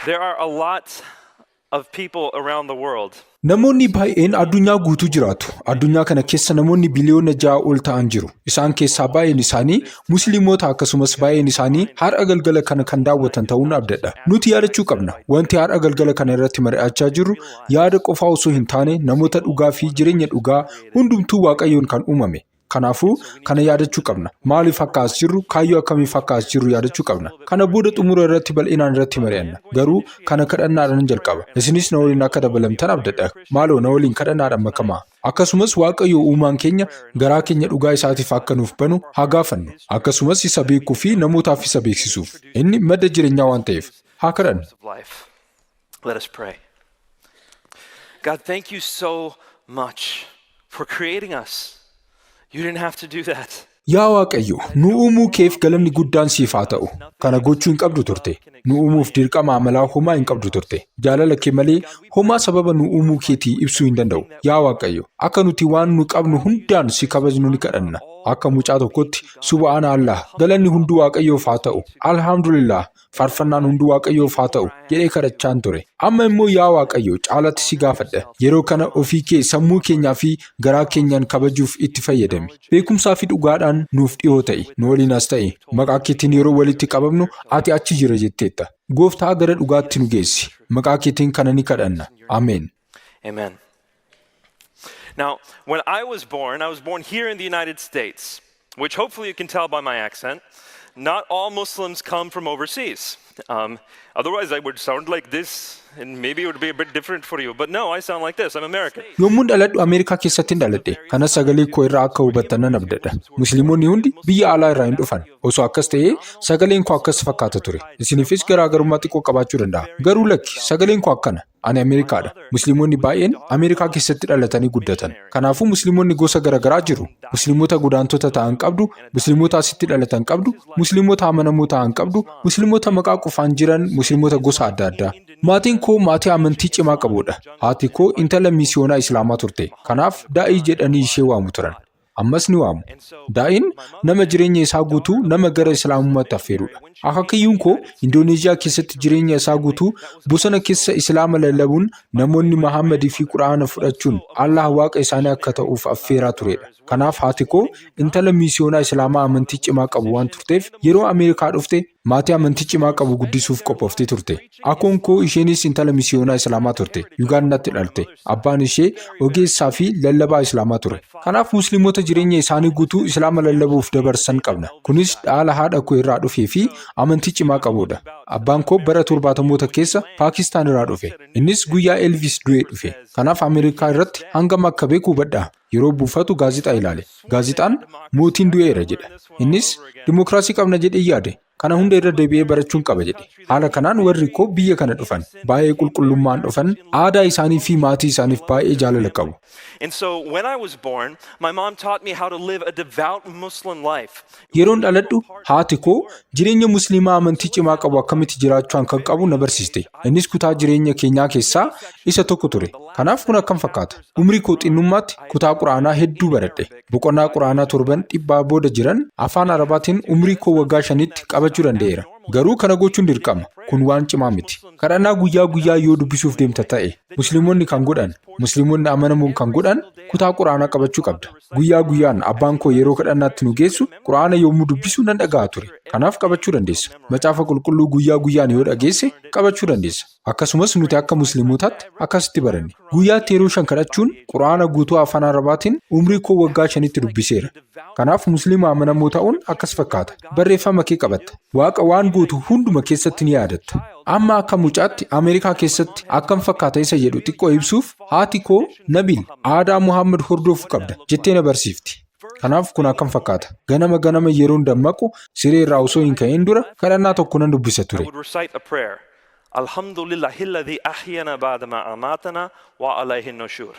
There are a lot of people around the world. Namoonni baay'een addunyaa guutuu jiraatu. Addunyaa kana keessa namoonni biliyoona 6 ol ta'an jiru. Isaan keessaa baay'een isaanii Musliimota, akkasumas baay'een isaanii har'a galgala kana kan daawwatan ta'uun abdadha. Nuti yaadachuu qabna. Wanti har'a galgala kana irratti mari'achaa jirru yaada qofaa osoo hin taane namoota dhugaa fi jireenya dhugaa hundumtuu Waaqayyoon kan uumame. Kanaafuu kana yaadachuu qabna. Maaliif akka as jirru, kaayyoo akkamiif akka as jirru yaadachuu qabna. Kana booda xumura irratti bal'inaan irratti mari'anna. Garuu kana kadhannaadhaan jalqaba. Isinis na waliin akka dabalamtan abdadha. Maaloo na waliin kadhannaadhaan makamaa. Akkasumas Waaqayyo uumaan keenya garaa keenya dhugaa isaatiif akka nuuf banu haa gaafannu. Akkasumas isa beekuu fi namootaaf isa beeksisuuf. Inni madda jireenyaa waan ta'eef. Haa kadhannu. Of life. Let us pray. God, thank you so much for creating us. You didn't have to do that. Yaa Waaqayyo, nu uumuu keef galanni guddaan siif haa ta'u. Kana gochuu hin qabdu turte. Nu uumuuf dirqama amalaa homaa hin qabdu turte. Jaalala kee malee homaa sababa nu uumuu keetii ibsuu hin danda'u. Yaa Waaqayyo, akka nuti waan nu qabnu hundaan si kabajnu ni kadhanna. Akka mucaa tokkotti, "Subhaana Allah, galanni hunduu Waaqayyoof haa ta'u. Alhamdulillah, faarfannaan hunduu Waaqayyoof haa ta'u," jedhee kadhachaan ture. Amma immoo yaa Waaqayyo, caalatti si gaafadha. Yeroo kana ofii kee sammuu keenyaa fi garaa keenyaan kabajuuf itti fayyadami. Beekumsaa fi dhugaadhaan nuuf dhiyoo ta'i. Nu waliin as ta'i. Maqaa keetiin yeroo walitti qabamnu ati achi jira jetteetta. Gooftaa, gara dhugaatti nu geessi. Maqaa keetiin kana ni kadhanna. Ameen. Amen. Now, when I was born, I was born here in the United States, which hopefully you can tell by my accent. Not all Muslims come from overseas. Otherwise, I would sound like this, and maybe it would be a bit different for you. But no, I sound like this. I'm American. Yommuun dhaladhu Ameerikaa keessatti dhaladhe. Kanas sagalee koo irraa akka hubattan nan abdadha. Musliimonni hundi biyya alaa irraa hin dhufan. Osoo akkas ta'ee sagaleen koo akkas fakkaata ture. Isiniifis garaagarummaa xiqqoo qabaachuu danda'a. Garuu lakki, sagaleen koo akkana. Ani Ameerikaadha. Musliimonni baay'een Ameerikaa keessatti dhalatanii guddatan. Kanaafuu Musliimonni gosa garaagaraa jiru. Musliimota godaantota ta'an qabdu, Musliimota asitti dhalatan qabdu, Musliimota amanamoo ta'an qabdu, Musliimota maqaa qofaan jiran, Musliimota gosa adda addaa. Maatiin koo maatii amantii cimaa qabudha. Haati koo intala misiyoonaa Islaamaa turte. Kanaaf daa'ii jedhanii ishee waamu turan. Ammas ni waamu. Daa'iin nama jireenya isaa guutuu nama gara Islaamummaatti affeerudha. Akaakayyuun koo Indooneeziyaa keessatti jireenya isaa guutuu bosona keessa Islaama lallabuun namoonni Muhammadii fi Quraana fudhachuun Allah Waaqa isaanii akka ta'uuf affeeraa turedha. Kanaaf haati koo intala misiyoonaa Islaamaa amantii cimaa qabu waan turteef, yeroo Ameerikaa dhufte maatii amantii cimaa qabu guddisuuf qophooftee turte. Akoon koo isheenis intala misiyoonaa Islaamaa turte. Yugaandaatti dhalte. Abbaan ishee ogeessaa fi lallabaa Islaamaa ture. Kanaaf Musliimota jireenya isaanii guutuu Islaama lallabuuf dabarsan qabna. Kunis dhaala haadha koo irraa dhufee fi amantii cimaa qabudha. Abbaan koo bara 70moota keessa Paakistaan irraa dhufe. Innis guyyaa Elvis du'ee dhufe. Kanaaf Ameerikaa irratti hangam akka beeku hubadhaa. Yeroo buufatu gaazexaa ilaale. Gaazexaan "Mootiin du'eera" jedha. Innis dimokiraasii qabna jedhee yaade. Kana hunda irra deebi'ee barachuun qaba jedhe. Haala kanaan warri koo biyya kana dhufan. Baay'ee qulqullummaan dhufan. Aadaa isaanii fi maatii isaaniif baay'ee jaalala qabu. And so when I was born, my mom taught me how to live a devout Muslim life. Yeroon dhaladhu haati koo jireenya Musliimaa amantii cimaa qabu akkamitti jiraachuu kan qabu na barsiiste. Innis kutaa jireenya keenyaa keessaa isa tokko ture. Kanaaf kun akkam fakkaata? Umrii koo xinnummaatti kutaa Quraanaa hedduu baradhe. Boqonnaa Quraanaa torban dhibbaa booda jiran afaan Arabaatiin umrii koo waggaa 5tti qabachuu danda'eera. Garuu kana gochuun dirqama. Kun waan cimaa miti. Kadhannaa guyyaa guyyaa yoo dubbisuuf deemta ta'e, Musliimonni kan godhan, Musliimonni amanamoon kan godhan, kutaa Quraanaa qabachuu qabda. Guyyaa guyyaan abbaan koo yeroo kadhannaatti nu geessu Quraana yommuu dubbisu nan dhaga'a ture. Kanaaf qabachuu dandeessa. Macaafa Qulqulluu guyyaa guyyaan yoo dhageesse qabachuu dandeessa. Akkasumas nuti akka Musliimotaatti akkasitti baranne. Guyyaatti yeroo shan kadhachuun Quraana guutuu afaan Arabaatiin umrii koo waggaa 5tti dubbiseera. Kanaaf Musliima amanamoo ta'uun akkas fakkaata. Barreeffama kee qabatta. Waaqa waan gootu hunduma keessatti ni yaadatta. Amma akka mucaatti Ameerikaa keessatti akkam fakkaata isa jedhu xiqqoo ibsuuf, haati koo "Nabil, aadaa Muhammad hordofuu qabda" jettee na barsiifti. Kanaaf kun akkam fakkaata? Ganama ganama yeroon dammaqu siree irraa osoo hin ka'in dura kadhannaa tokko nan dubbisa I ture. would recite a prayer. Alhamdulillahilladhi ahyana ba'da ma amatana wa alayhi nushur.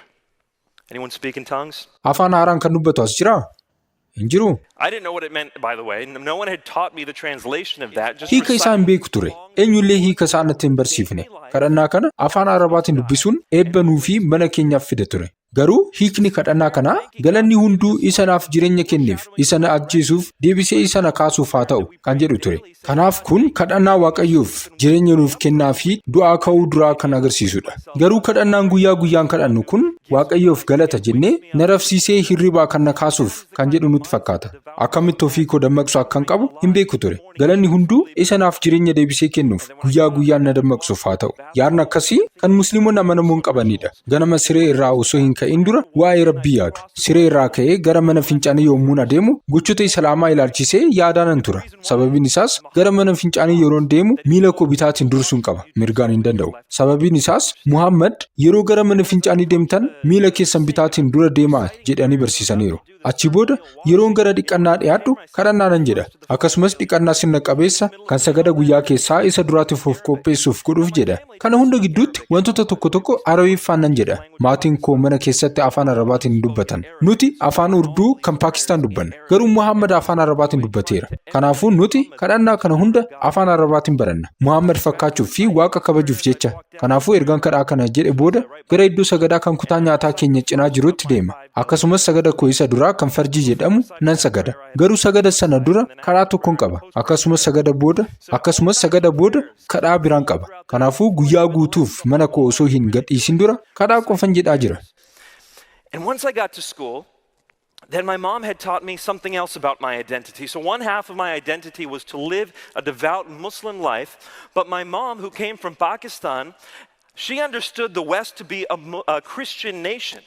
Anyone speak in tongues? Afaan haaraan kan dubbatu as jiraa? Hin jiruu? I didn't know what it meant, by the way. No one had taught me the translation of that. Just Hiika isaa hin reciting beeku ture. Eenyullee hiika isaa natti hin barsiifne. Kadhannaa kana afaan Arabaatiin dubbisuun eebba nuu fi mana keenyaaf fida ture. Garuu hiikni kadhannaa kanaa galanni hunduu isa naaf jireenya kenneef, isa na ajjeesuuf, deebisee isa na kaasuuf haa ta'u kan jedhu ture. Kanaaf kun kadhannaa Waaqayyoof jireenya nuuf kennaa fi du'aa ka'uu duraa kan agarsiisudha. Garuu kadhannaan guyyaa guyyaan kadhannu kun Waaqayyoof galata jennee na rafsiisee hirribaa kan na kaasuuf kan jedhu nutti fakkaata. Akkamitti ofii koo dammaqsu akkan qabu hin beeku ture. Galanni hunduu isa naaf jireenya deebisee kennuuf guyyaa guyyaan na dammaqsuuf haa ta'u. Yaadni akkasii kan Musliimonni amanamoon qabanidha. Ganama siree irraa osoo hin ka'in dura waa'ee Rabbii yaadu. Siree irraa ka'ee gara mana fincaanii yommuun adeemu gochoota Islaamaa ilaalchisee yaadaa nan tura. Sababiin isaas gara mana fincaanii yeroon deemu miila koo bitaatiin dursuun qaba. Mirgaan hin danda'u. Sababiin isaas Muhammad yeroo gara mana fincaanii deemtan miila keessan bitaatiin dura deemaa jedhanii barsiisaniiru. Achi booda yeroon gara dhiqannaa dhiyaadhu kadhannaa nan jedha. Akkasumas dhiqannaa sirna qabeessa kan sagada guyyaa keessaa isa duraatiif of qopheessuuf godhuuf jedha. Kana hunda gidduutti wantoota tokko tokko Arabiffaan nan jedha. Maatiin koo mana keessatti afaan Arabaatiin hin dubbatan. Nuti afaan Urduu kan Paakistaan dubbanna. Garuu Muhammad afaan Arabaatiin dubbateera. Kanaafuu nuti kadhannaa kana hunda afaan Arabaatiin baranna. Muhammad fakkaachuuf fi Waaqa kabajuuf jecha. Kanaafuu ergan kadhaa kana jedhe booda gara iddoo sagadaa kan kutaa nyaataa keenya cinaa jirutti deema. Akkasumas sagada koo isa duraa kan farjii jedhamu nan sagada. Garuu sagada sana dura kadhaa tokkon qaba. Akkasumas sagada booda kadhaa biraan qaba. Kanaafuu guyyaa guutuuf mana koo osoo hin gadhiisin dura kadhaa qofan jedhaa jira. And once I got to school, then my mom had taught me something else about my identity. So, one half of my identity was to live a devout Muslim life. But my mom, who came from Pakistan, she understood the West to be a Christian nation.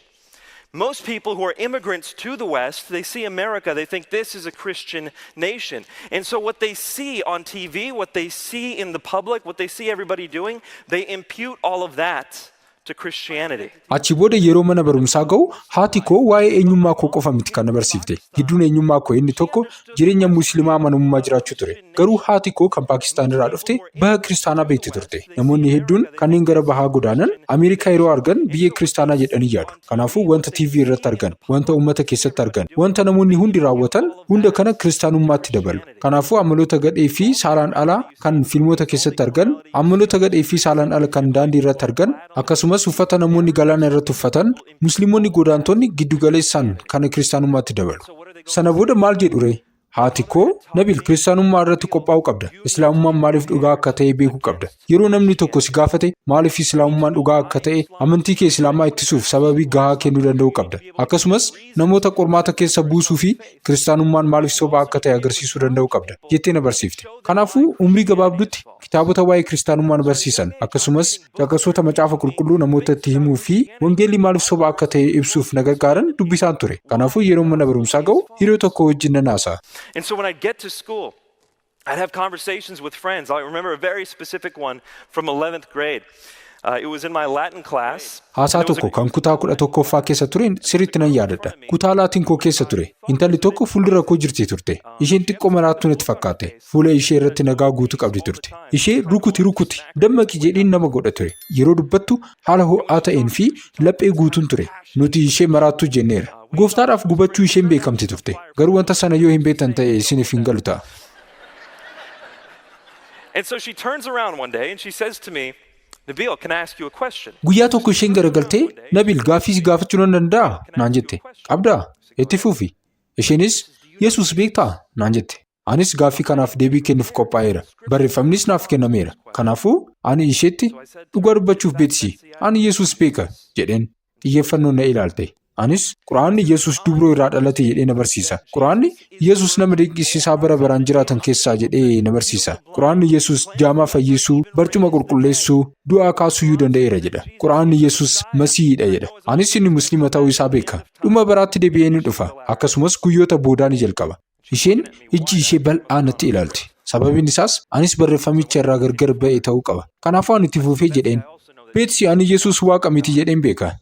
Most people who are immigrants to the West, they see America, they think this is a Christian nation. And so, what they see on TV, what they see in the public, what they see everybody doing, they impute all of that to Christianity. Achi booda yeroo mana barumsaa ga'u haati koo waa'ee eenyummaa koo qofa miti kan na barsiifte. Gidduun eenyummaa koo inni tokko jireenya Musliimaa amanamummaa jiraachuu ture. Garuu haati koo kan Paakistaan irraa dhufte baha kiristaanaa beekti turte. Namoonni hedduun kanneen gara bahaa godaanan Ameerikaa yeroo argan biyya kiristaanaa jedhanii yaadu. Kanaafuu wanta TV irratti argan, wanta uummata keessatti argan, wanta namoonni hundi raawwatan hunda kana kiristaanummaatti dabalu. Kanaafuu amaloota gadhee fi saalaan alaa kan fiilmoota keessatti argan, amaloota gadhee fi saalaan ala kan daandii irratti argan, akkasumas uffata namoonni galaana irratti uffatan, Musliimonni godaantonni giddugaleessaan kana kiristaanummaatti dabalu. Sana booda maal jedhu ree? Haati koo, "Nabil, kiristaanummaa irratti qophaa'uu qabda. Islaamummaan maaliif dhugaa akka ta'e beekuu qabda. Yeroo namni tokko si gaafate maaliif Islaamummaan dhugaa akka ta'e amantii kee Islaamaa ittisuuf sababii gahaa kennuu danda'uu qabda. Akkasumas namoota qormaata keessa buusuu fi kiristaanummaan maaliif soba akka ta'e agarsiisuu danda'uu qabda," jettee na barsiifte. Kanaafuu umrii gabaabduutti kitaabota waa'ee kiristaanummaa na barsiisan, akkasumas caqasoota Macaafa Qulqulluu namoota itti himuu fi wangeelli maaliif soba akka ta'e ibsuuf na gargaaran dubbisaan ture. Kanaafuu yeroo mana barumsaa ga'u hiriyoota tokko wajjin nan haasa'a. And so when I'd get to school, I'd have conversations with friends. I remember a very specific one from 11th grade. It was in my Latin class. Haasaa tokko kan kutaa 11ffaa keessa tureen sirriitti nan yaadadha. Kutaa Laatiin koo keessa ture. Intalli tokko fuuldura koo jirti turte. Isheen xiqqoo maraattuu natti fakkaatte. Fuula ishee irratti nagaa guutuu qabdi turte. Ishee "Rukuti, rukuti, dammaqi" jedhiin nama godha ture. Yeroo dubbattu haala ho'aa ta'een fi laphee guutuun ture. Nuti ishee maraattuu jenneera. Gooftaadhaaf gubachuu isheen beekamti turte. Garuu wanta sana yoo hin beektan ta'e isiniif hin galu ta'a. And so she turns around one day and she says to me, "Nabil, can I ask you a question?" Guyyaa tokko isheen garagaltee, "Nabil, gaaffii si gaafachuu nan danda'aa?" naan jette. "Qabdaa? Itti fufi." Isheenis, "Yesuus beektaa?" naan jette. Anis gaaffii kanaaf deebii kennuuf qophaa'eera. Barreeffamnis naaf kennameera. Kanaafuu ani isheetti, "Dhugaa dubbachuuf beeksisi. Ani Yesuus beeka," jedheen. Xiyyeeffannoon na ilaalte. Anis, "Quraanni Yesuus dubroo irraa dhalate jedhee na barsiisa. Quraanni Yesuus nama dinqisiisaa bara baraan jiraatan keessaa jedhee na barsiisa. Quraanni Yesuus jaamaa fayyisuu, barcuma qulqulleessuu, du'aa kaasuyyuu danda'eera jedha. Quraanni Yesuus Masiihiidha jedha. Anis inni Musliima ta'uu isaa beeka. Dhuma baraatti deebi'ee ni dhufa. Akkasumas guyyoota boodaa ni jalqaba." Isheen ijji ishee bal'aa natti ilaalti. Sababiin isaas anis barreeffamicha irraa gargar ba'e ta'uu qaba. Kanaafuu ani itti fufee jedheen. "Beeksi, ani Yesuus Waaqa miti jedheen beeka."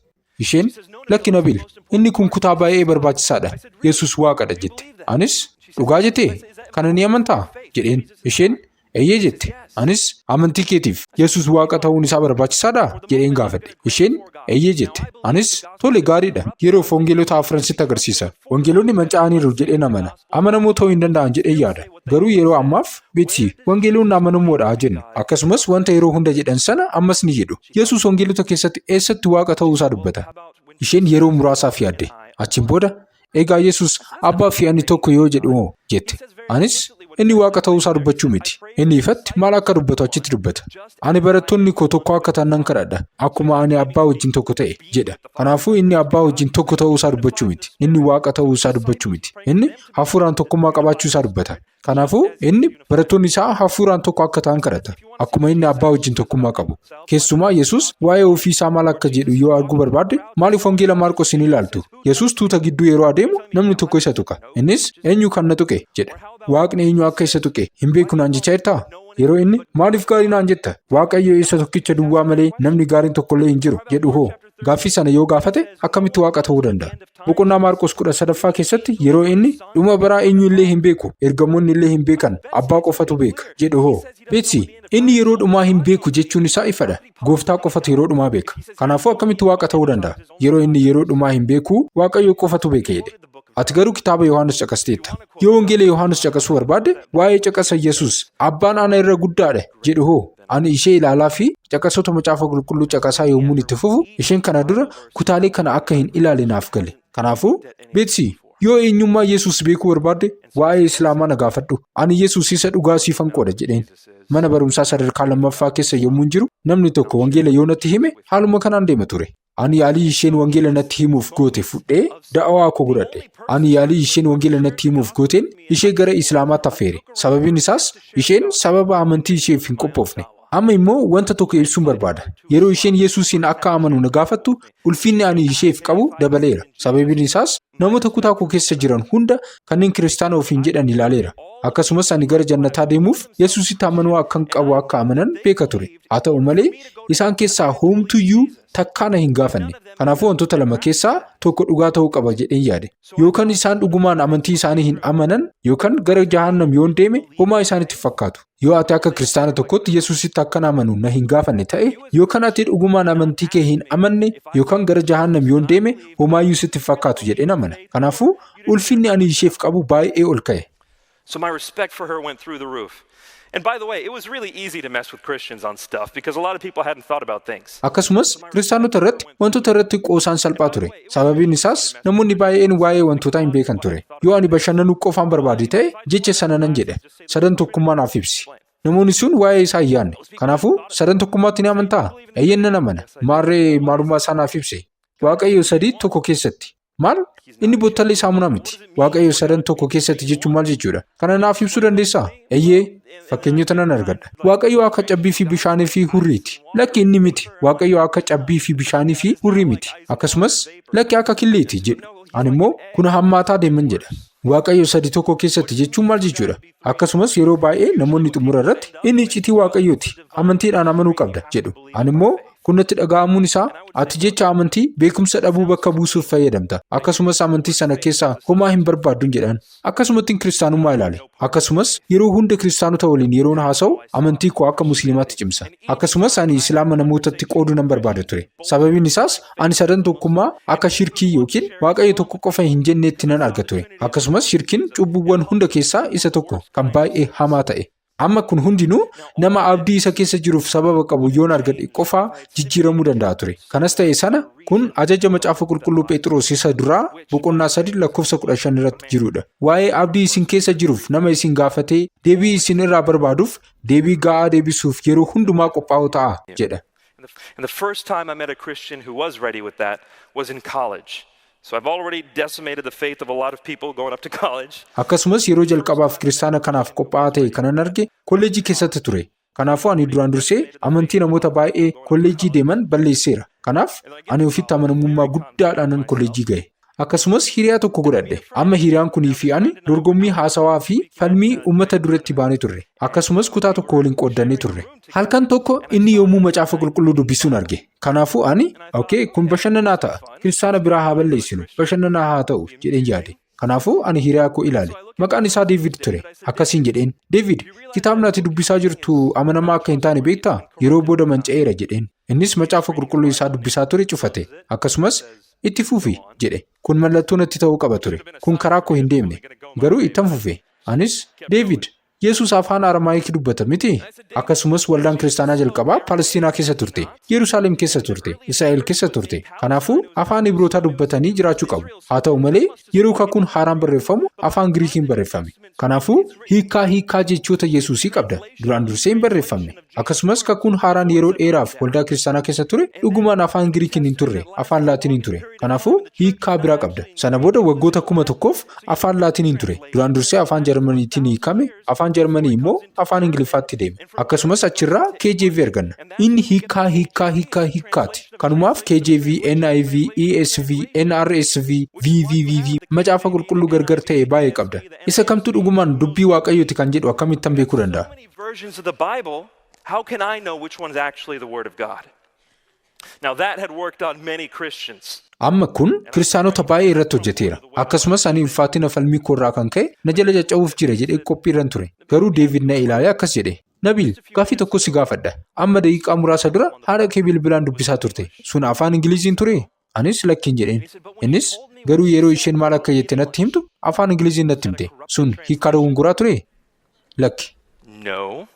Isheen, "Lakki Nabil, inni kun kutaa baay'ee barbaachisaadha. Yesuus Waaqadha," jette. Anis, "Dhugaa jettee? Kana ni amantaa?" jedheen. Isheen, "Eeyyee," jette. Anis, "Amantii keetiif Yesuus Waaqa ta'uun isaa barbaachisaadhaa?" jedheen gaafadhe. Isheen, "Eeyyee," jette. Anis, "Tole, gaariidha. Yeroof wangeelota afran sitti agarsiisa. Wangeelonni manca'aniiru jedheen amana. Amanamoo ta'uu hin danda'an jedhee yaada. Garuu yeroo ammaaf beeksi wangeelonni amanamoodha jennu. Akkasumas wanta yeroo hunda jedhan sana ammas ni jedhu. Yesuus wangeelota keessatti eessatti Waaqa ta'uu isaa dubbata?" Isheen yeroo muraasaaf yaadde. Achiin booda, "Egaa Yesus abbaa fi ani tokko yoo jedhu hoo?" jette. Anis inni Waaqa ta'uusaa dubbachuu miti. Inni ifatti maal akka dubbatu achitti dubbata. "Ani barattoonni koo tokko akka ta'an nan kadhadha. Akkuma ani abbaa wajjin tokko ta'e," jedha. Kanaafuu inni abbaa wajjin tokko ta'uusaa dubbachuu miti. Inni Waaqa ta'uusaa dubbachuu miti. Inni hafuuraan tokkummaa qabaachuu isaa dubbata. Kanaafuu inni barattoonni isaa hafuuraan tokko akka ta'an kadhata. Akkuma inni abbaa wajjin tokkummaa qabu. Keessumaa Yesus waa'ee ofii isaa maal akka jedhu yoo arguu barbaadde, maaliif Wangeela Maarqos hin ilaaltu? Yesus tuuta gidduu yeroo adeemu namni tokko isa tuqa. Innis, "Eenyu kan na tuqe?" jedha. Waaqni eenyu akka isa tuqe hin beeku naan jechaa jirtaa? Yeroo inni, "Maaliif gaarii naan jetta? Waaqayyo isa tokkicha duwwaa malee namni gaariin tokkollee hin jiru," jedhu hoo? Gaaffii sana yoo gaafate akkamitti Waaqa ta'uu danda'a? Boqonnaa Maarqos 13ffaa keessatti yeroo inni, "Dhuma baraa eenyu illee hin beeku, ergamoonni illee hin beekan, abbaa qofatu beeka," jedhu hoo? Beetsi, inni yeroo dhumaa hin beeku jechuun isaa ifadha. Gooftaa qofatu yeroo dhumaa beeka. Kanaafuu akkamitti Waaqa ta'uu danda'a? Yeroo inni yeroo dhumaa hin beeku, Waaqayyo qofatu beeka jedhe. Ati garuu kitaaba Yohaannis caqasteetta. Yoo Wangeela Yohaannis caqasuu barbaadde, waa'ee caqasa Yesus "Abbaan ana irra guddaadha" jedhu hoo? Ani ishee ilaalaa fi caqasoota Macaafa Qulqulluu caqasaa yommuun itti fufu, isheen kana dura kutaalee kana akka hin ilaale naaf gale. Kanaafuu, Beetsi, yoo eenyummaa Yesus beekuu barbaadde, waa'ee Islaamaa na gaafadhu. Ani Yesus isa dhugaa siifan qooda jedheen. Mana barumsaa sadarkaa lammaffaa keessa yommuun jiru namni tokko wangeela yoo natti hime haaluma kanaan deema ture. Ani yaalii isheen wangeela natti himuuf goote fudhee da'awaa koo godhadhe. Ani yaalii isheen wangeela natti himuuf gooteen ishee gara Islaamaatti affeere. Sababiin isaas isheen sababa amantii isheef hin qophoofne. Amma immoo wanta tokko ibsuun barbaada. Yeroo isheen Yesuusiin akka amanu na gaafattu, ulfinni ani isheef qabu dabaleera. Sababiin isaas namoota kutaa koo keessa jiran hunda kanneen kiristaana ofiin jedhan ilaaleera. Akkasumas ani gara jannataa deemuuf Yesuusitti amanuu akkan qabu akka amanan beeka ture. Haa ta'u malee, isaan keessaa homtuyyuu takkaa na hin gaafanne. Kanaafuu wantoota lama keessaa tokko dhugaa ta'uu qaba jedheen yaade. Yookaan isaan dhugumaan amantii isaanii hin amanan, yookaan gara jahannam yoon deeme homaa isaanitti fakkaatu. Yoo ati akka kiristaana tokkotti Yesuusitti akkan amanu na hin gaafanne ta'e, yookaan ati dhugumaan amantii kee hin amanne, yookaan gara jahannam yoon deeme homaayyuu sitti fakkaatu jedheen amana. Kanaafuu ulfinni ani isheef qabu baay'ee ol ka'e. So my respect for her went through the roof. And by the way, it was really easy to mess with Christians on stuff because a lot of people hadn't thought about things. Akkasumas kiristaanota irratti wantoota irratti qoosaan salphaa ture. Sababiin isaas namoonni baay'een waa'ee wantootaa hin beekan ture. Yoo ani bashannanuu qofaan barbaade ta'e, jecha sana nan jedhe. "Sadan tokkummaa naaf ibsi." Namoonni sun waa'ee isaa hin yaadne. Kanaafuu, "Sadan tokkummaatti ni amantaa?" "Eeyyeen, nan amana." "Maarree maalummaa isaa naaf ibsi." "Waaqayyo sadii tokko keessatti." "Maal? Inni bottallee saamunaa miti. Waaqayyo sadan tokko keessatti jechuun maal jechuudha? Kana naaf ibsuu dandeessaa?" "Eeyyee, fakkeenyota nan argadha. Waaqayyo akka cabbii fi bishaanii fi hurriiti." "Lakki, inni miti. Waaqayyo akka cabbii fi bishaanii fi hurrii miti. Akkasumas lakki, akka killeeti," jedhu. Ani immoo kun hammaataa deeman jedha. "Waaqayyo sadi tokko keessatti jechuun maal jechuudha?" Akkasumas yeroo baay'ee namoonni xumura irratti, "Inni iccitii Waaqayyooti. Amantiidhaan amanuu qabda," jedhu. Ani immoo kun natti dhaga'amuun isaa ati jecha amantii beekumsa dhabuu bakka buusuuf fayyadamta. Akkasumas amantii sana keessaa homaa hin barbaadduun jedhan. Akkasumatti kiristaanummaa ilaale. Akkasumas yeroo hunda kiristaanota waliin yeroon haasa'u amantii koo akka musliimaatti cimsa. Akkasumas ani Islaama namootatti qooduu nan barbaada ture. Sababiin isaas ani sadan tokkummaa akka shirkii yookiin Waaqayyo tokko qofa hin jenneetti nan arga ture. Akkasumas shirkiin cubbuuwwan hunda keessaa isa tokko kan baay'ee hamaa ta'e. Amma kun hundinuu nama abdii isa keessa jiruuf sababa qabu yoon argadhe qofaa jijjiiramuu danda'a ture. Kanas ta'e sana, kun ajaja Macaafa Qulqulluu Phexros isa duraa boqonnaa 3 lakkoofsa 15 irratti jirudha. Waa'ee abdii isin keessa jiruuf nama isin gaafatee deebii isin irraa barbaaduuf deebii ga'aa deebisuuf yeroo hundumaa qophaa'oo ta'a jedha. And the first time I met a Christian who was ready with that was in college. So I've already decimated the faith of a lot of people going up to college. Akkasumas yeroo jalqabaaf kiristaana kanaaf qophaa'aa ta'e kanan arge kolleejii keessatti ture. Kanaafuu ani duraan dursee amantii namoota baay'ee kolleejii deeman balleesseera. Kanaaf ani ofitti amanamummaa guddaadhaanan kolleejii ga'e. Akkasumas hiriyaa tokko godhadhe. Amma hiriyaan kunii fi ani dorgommii haasawaa fi falmii uummata duratti baanee turre. Akkasumas kutaa tokko waliin qooddannee turre. Halkan tokko inni yommuu Macaafa Qulqulluu dubbisuun arge. Kanaafuu ani, "Okay, kun bashannanaa ta'a. Kiristaana biraa haa balleessinu. Bashannanaa haa ta'u," jedheen yaade. Kanaafuu ani hiriyaa koo ilaale. Maqaan isaa Deevid ture. Akkasiin jedheen. "Deevid, kitaabni ati dubbisaa jirtu amanamaa akka hin taane beektaa? Yeroo booda manca'eera," jedheen. Innis Macaafa Qulqulluu isaa dubbisaa ture cufate. Akkasumas, "Itti fufi," jedhe. Kun mallattoo natti ta'uu qaba ture. Kun karaa koo hin deemne. Garuu ittan fufe. Anis, "Deevid, Yesuus afaan Aramaayikii dubbata miti? Akkasumas waldaan kiristaanaa jalqabaa Palestiinaa keessa turte, Yerusaalem keessa turte, Israa'el keessa turte. Kanaafuu afaan Ibrootaa dubbatanii jiraachuu qabu. Haa ta'u malee, yeroo kakuun haaraan barreeffamu afaan Giriikiin barreeffame. Kanaafuu hiikkaa jechoota Yesuusii qabda. Duraan dursee hin barreeffamne. Akkasumas kakuun haaraan yeroo dheeraaf waldaa kiristaanaa keessa ture dhugumaan afaan Giriikiin hin turre, afaan Laatiniin ture. Kanaafuu hiikkaa biraa qabda. Sana booda waggoota 1000f afaan Laatiniin ture. Duraan dursee afaan Jarmaniitiin hiikame, afaan Jarmanii immoo afaan Ingiliffaatti deeme. Akkasumas achirraa KJV arganna. Inni hiikkaa hiikkaa hiikkaa hiikkaati. Kanumaaf KJV, NIV, ESV, NRSV, VVVV macaafa qulqulluu gargar ta'e baay'ee qabda. Isa kamtu dhugumaan dubbii Waaqayyooti kan jedhu akkamittan beekuu danda'a? Many versions of the Bible, how can I know which one's actually the Word of God? Now, that had worked on many Christians. Amma kun kiristaanota baay'ee irratti hojjeteera. Akkasumas ani ulfaatina falmii koo irraa kan ka'e na jala caccabuuf jira jedhee qophii irran ture. Garuu Deevid na ilaalee akkas jedhe: "Nabiil, gaaffii tokko si gaafadha. Amma daqiiqaa muraasa dura haadha kee bilbilaan dubbisaa turte. Sun afaan Ingiliziin ture?" Anis lakkiin jedheen. Innis, "Garuu yeroo isheen maal akka jette natti himtu afaan Ingiliziin natti himte. Sun hiikkaa dogongoraa ture?" "Lakki." No.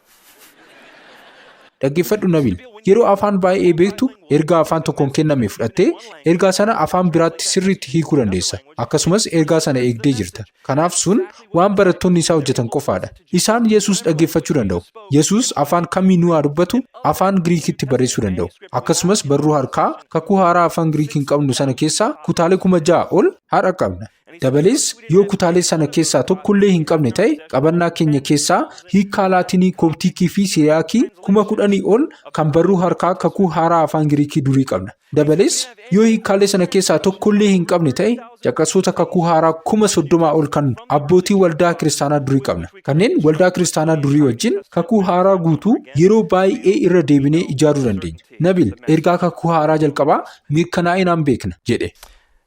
Dhaggeeffadhu, Nabil. Yeroo afaan baay'ee beektu, ergaa afaan tokkoon kenname fudhattee ergaa sana afaan biraatti sirriitti hiikuu dandeessa. Akkasumas ergaa sana eegdee jirta. Kanaaf sun waan barattoonni isaa hojjetan qofaadha. Isaan Yesuus dhaggeeffachuu danda'u. Yesuus afaan kamiinuu haa dubbatu, afaan Giriikitti barreessuu danda'u. Akkasumas barruu harkaa kakuu haaraa afaan Giriikiin qabnu sana keessaa kutaalee 6000 ol har'a qabna. Dabalees, yoo kutaalee sana keessaa tokkollee hin qabne ta'e, qabannaa keenya keessaa hiikkaa Laatinii, Kooptiikii fi Siriyaakii 10,000 ol kan barruu harkaa kakuu haaraa afaan Giriikii durii qabna. Dabalees, yoo hiikkaalee sana keessaa tokkollee hin qabne ta'e, caqasoota kakuu haaraa 30,000 ol kan abbootii waldaa kiristaanaa durii qabna. Kanneen waldaa kiristaanaa durii wajjin kakuu haaraa guutuu yeroo baay'ee irra deebinee ijaaruu dandeenya. Nabil, ergaa kakuu haaraa jalqabaa mirkanaa'inaan beekna jedhe.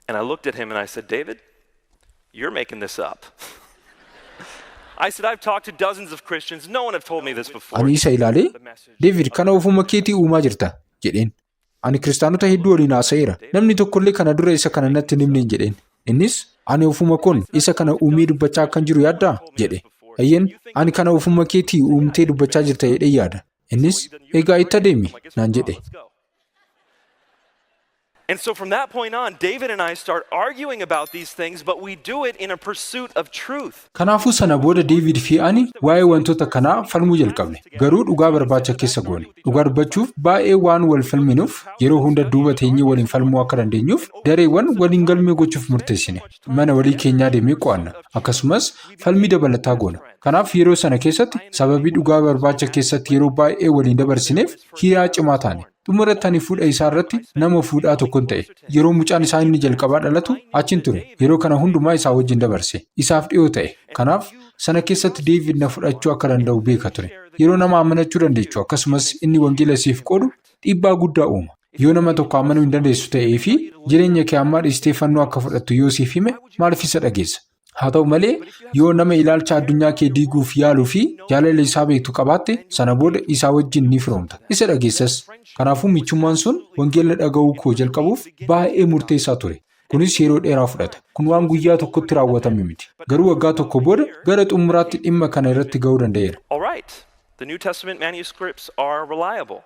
And I looked at him and I said, "David, you're making this up." I said, "I've talked to dozens of Christians. No one have told me this before." Ani isa ilaalee, "David, kana ofuma keetii uumaa jirta" jedheen. "Ani kiristaanota hedduu waliin haasa'eera. Namni tokkollee kana dura isa kana natti hin himneen" jedheen. Innis, "Ani ofuma koon isa kana uumee dubbachaa akkan jiru yaaddaa?" jedhe. "Eeyyeen, ani kana ofuma keetii uumtee dubbachaa jirta jedhee yaada." Innis, "Egaa itti adeemi" naan jedhe. And so from that point on, David and I start arguing about these things, but we do it in a pursuit of truth. Kanaafuu sana booda Deevid fi ani waa'ee wantoota kanaa falmuu jalqabne. Garuu dhugaa barbaacha keessa goone. Dhugaa dubbachuuf, baay'ee waan wal falminuuf, yeroo hunda duuba teenyee waliin falmuu akka dandeenyuuf dareewwan waliin galmee gochuuf murteessine. Mana walii keenyaa deemee qo'anna. Akkasumas falmii dabalataa goona. Kanaaf yeroo sana keessatti sababii dhugaa barbaacha keessatti yeroo baay'ee waliin dabarsineef hiriyaa cimaa taane. Xumuratti ani fuudha isaa irratti nama fuudhaa tokkon ta'e. Yeroo mucaan isaa inni jalqabaa dhalatu achin ture. Yeroo kana hundumaa isaa wajjin dabarse. Isaaf dhiyoo ta'e. Kanaaf sana keessatti Deevid na fudhachuu akka danda'u beeka ture. Yeroo nama amanachuu dandeechu, akkasumas inni wangeela siif qoodu, dhiibbaa guddaa uuma. Yoo nama tokko amanuu hin dandeessu ta'ee fi jireenya kee ammaa dhiistee fannoo akka fudhattu yoo siif hime, maaliif isa dhageessa? Haa ta'u malee, yoo nama ilaalcha addunyaa kee diiguuf yaaluu fi jaalala isaa beektu qabaatte, sana booda isaa wajjin ni firoomta. Isa dhageessas. Kanaafuu michummaan sun wangeela dhaga'uu koo jalqabuuf baay'ee murteessaa ture. Kunis yeroo dheeraa fudhata. Kun waan guyyaa tokkotti raawwatame miti. Garuu waggaa tokko booda gara xumuraatti dhimma kana irratti ga'uu danda'eera. All right, the New Testament manuscripts are reliable.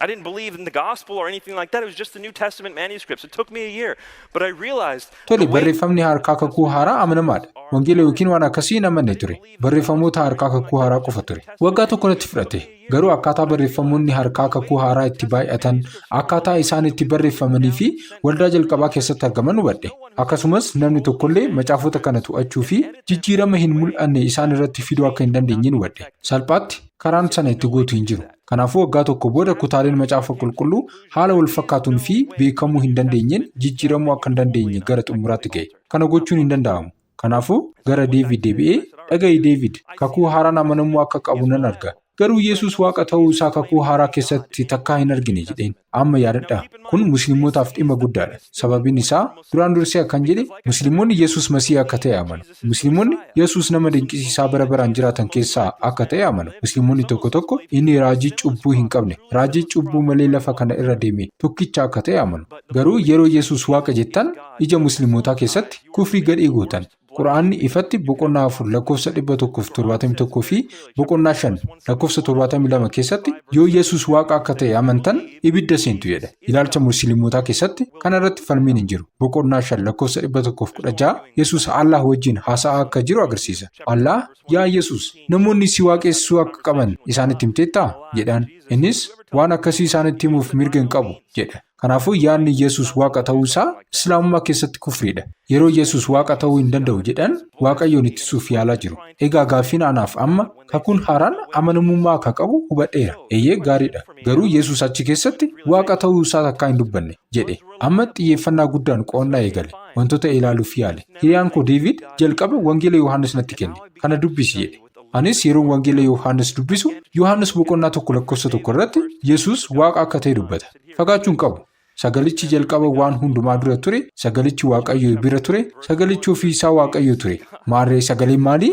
I didn't believe in the gospel or anything like that. It was just the New Testament manuscripts. It took me a year, but I realized Tole, barreeffamni harkaa kakuu haaraa amanamaadha. Wangeela yookiin waan akkasii hin amanne ture. Barreeffamoota harkaa kakuu haaraa qofa ture. Waggaa tokko natti fudhate. Garuu akkaataa barreeffamoonni harkaa kakuu haaraa itti baay'atan, akkaataa isaan itti barreeffamanii fi waldaa jalqabaa keessatti argaman hubadhe. Akkasumas namni tokkollee macaafota kana to'achuu fi jijjiirama hin mul'anne isaan irratti fiduu akka hin dandeenye hubadhe. Salphaatti karaan sana itti gootu hin jiru. Kanaafuu waggaa tokko booda kutaaleen macaafa qulqulluu haala wal fakkaatuun fi beekamuu hin dandeenyeen jijjiiramuu akka hin dandeenye gara xumuraatti ga'e. Kana gochuun hin danda'amu. Kanaafuu gara Deevid deebi'ee, "Dhaga'i Deevid, kakuu haaraan amanamuu akka qabu nan arga. Garuu Yesuus Waaqa ta'uu isaa kakuu haaraa keessatti takkaa hin argine" jedheen. Amma yaadadhaa, kun musliimotaaf dhimma guddaadha. Sababiin isaa, duraan dursee akkan jedhe, musliimonni Yesuus Masii akka ta'e amanu. Musliimonni Yesuus nama dinqisiisaa bara baraan jiraatan keessaa akka ta'e amanu. Musliimonni tokko tokko inni raajii cubbuu hin qabne, raajii cubbuu malee lafa kana irra deeme tokkicha akka ta'e amanu. Garuu yeroo Yesuus Waaqa jettan, ija musliimotaa keessatti kufrii gadhee gootan. Quraanni ifatti boqonnaa 4 lakkoofsa 171 fi boqonnaa 5 lakkoofsa 72 keessatti yoo Yesuus Waaqa akka ta'e amantan ibidda seentu jedha. Ilaalcha Musliimotaa keessatti kana irratti falmiin hin jiru. Boqonnaa 5 lakkoofsa 116 Yesuus Allah wajjin haasa'aa akka jiru agarsiisa. Allah, "Yaa Yesuus, namoonni si waaqessuu akka qaban isaanitti himteettaa?" jedhaan. Innis, "Waan akkasii isaanitti himuuf mirga hin qabu" jedha. Kanaafuu yaadni Yesuus Waaqa ta'uu isaa Islaamummaa keessatti kufriidha. Yeroo Yesuus Waaqa ta'uu hin danda'u jedhan Waaqayyoon ittisuuf yaalaa jiru. Egaa gaaffiin anaaf amma kakuun haaraan amanamummaa akka qabu hubadheera. Eeyyee, gaariidha. Garuu Yesuus achi keessatti Waaqa ta'uu isaa takkaa hin dubbanne jedhe. Amma xiyyeeffannaa guddaan qo'annaa eegale. Wantoota ilaaluuf yaale. Hiriyaan koo Deevid jalqaba Wangeela Yohaannis natti kenne. "Kana dubbisi" jedhe. Anis yeroo Wangeela Yohaannis dubbisu, Yohaannis boqonnaa 1 lakkoofsa 1 irratti Yesuus Waaqa akka ta'e dubbata. Fagaachuu hin qabu. "Sagalichi jalqaba waan hundumaa dura ture, sagalichi Waaqayyo bira ture, sagalichi ofii isaa Waaqayyo ture." Maarree sagaleen maalii?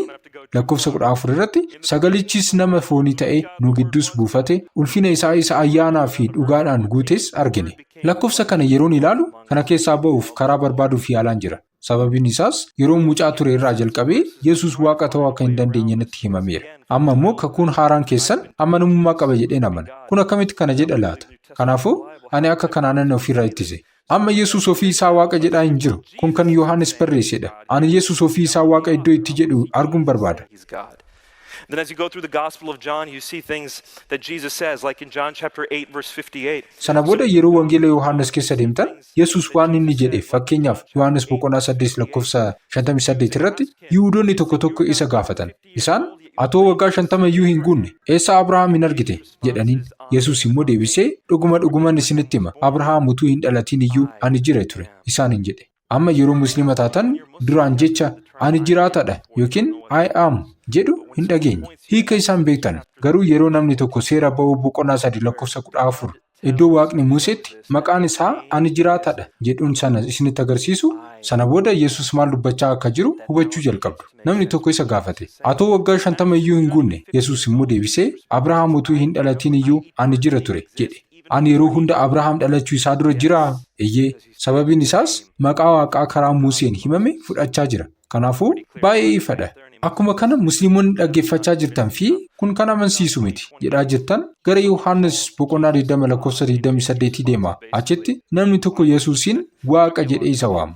Lakkoofsa 14 irratti, "Sagalichis nama foonii ta'e, nu gidduus buufate, ulfina isaa isa ayyaanaa fi dhugaadhaan guutes argine." Lakkoofsa kana yeroon ilaalu, kana keessaa ba'uuf karaa barbaaduuf yaalaan jira. Sababiin isaas yeroo mucaa ture irraa jalqabee Yesuus Waaqa ta'uu akka hin dandeenye natti himameera. Amma immoo kakuun haaraan keessan amanamummaa qaba jedheen amana. Kun akkamitti kana jedha laata? Kanaafuu ani akka kanaanan ofirraa ittise. Amma Yesuus ofii isaa Waaqa jedhaa hin jiru. Kun kan Yohaannis barreessedha. Ani Yesuus ofii isaa Waaqa iddoo itti jedhu arguun barbaada. He's God. Then as you go through the Gospel of John, you see things that Jesus says, like in John chapter 8, verse 58. Sana booda yeroo Wangeela Yohaannis keessa deemtan, Yesuus waan inni jedhe, fakkeenyaaf Yohaannis boqonnaa 8 lakkoofsa 58 irratti, Yihuudoonni tokko tokko isa gaafatan. Isaan, "Atoo waggaa 50 iyyuu hin guunne, eessa Abrahaam hin argite?" jedhaniin. Yesuus immoo deebisee, "Dhuguma dhuguman isinitti hima, Abrahaam utuu hin dhalatin iyyuu ani jira ture" isaaniin jedhe. Amma yeroo Musliima taatan duraan jecha "ani jiraatadha" yookiin "I am" jedhu hin dhageenye. Hiika isaan beektan. Garuu yeroo namni tokko Seera Ba'uu boqonnaa 3 lakkoofsa 14 iddoo Waaqni Museetti maqaan isaa "ani jiraatadha" jedhuun sana isinitti agarsiisu, sana booda Yesuus maal dubbachaa akka jiru hubachuu jalqabdu. Namni tokko isa gaafate. "Atoo waggaa 50 iyyuu hin guunne." Yesuus immoo deebisee, "Abrahaam utuu hin dhalatin iyyuu ani jira ture" jedhe. Ani yeroo hunda Abrahaam dhalachuu isaa dura jiraa? Eeyyee, sababiin isaas maqaa Waaqaa karaa Museen himame fudhachaa jira. Kanaafuu baay'ee ifadha. Akkuma kana Musliimonni dhaggeeffachaa jirtan fi "kun kan amansiisu miti" jedhaa jirtan, gara Yohaannis boqonnaa 20 lakkoofsa 28 deema. Achitti namni tokko Yesuusiin Waaqa jedhee isa waama.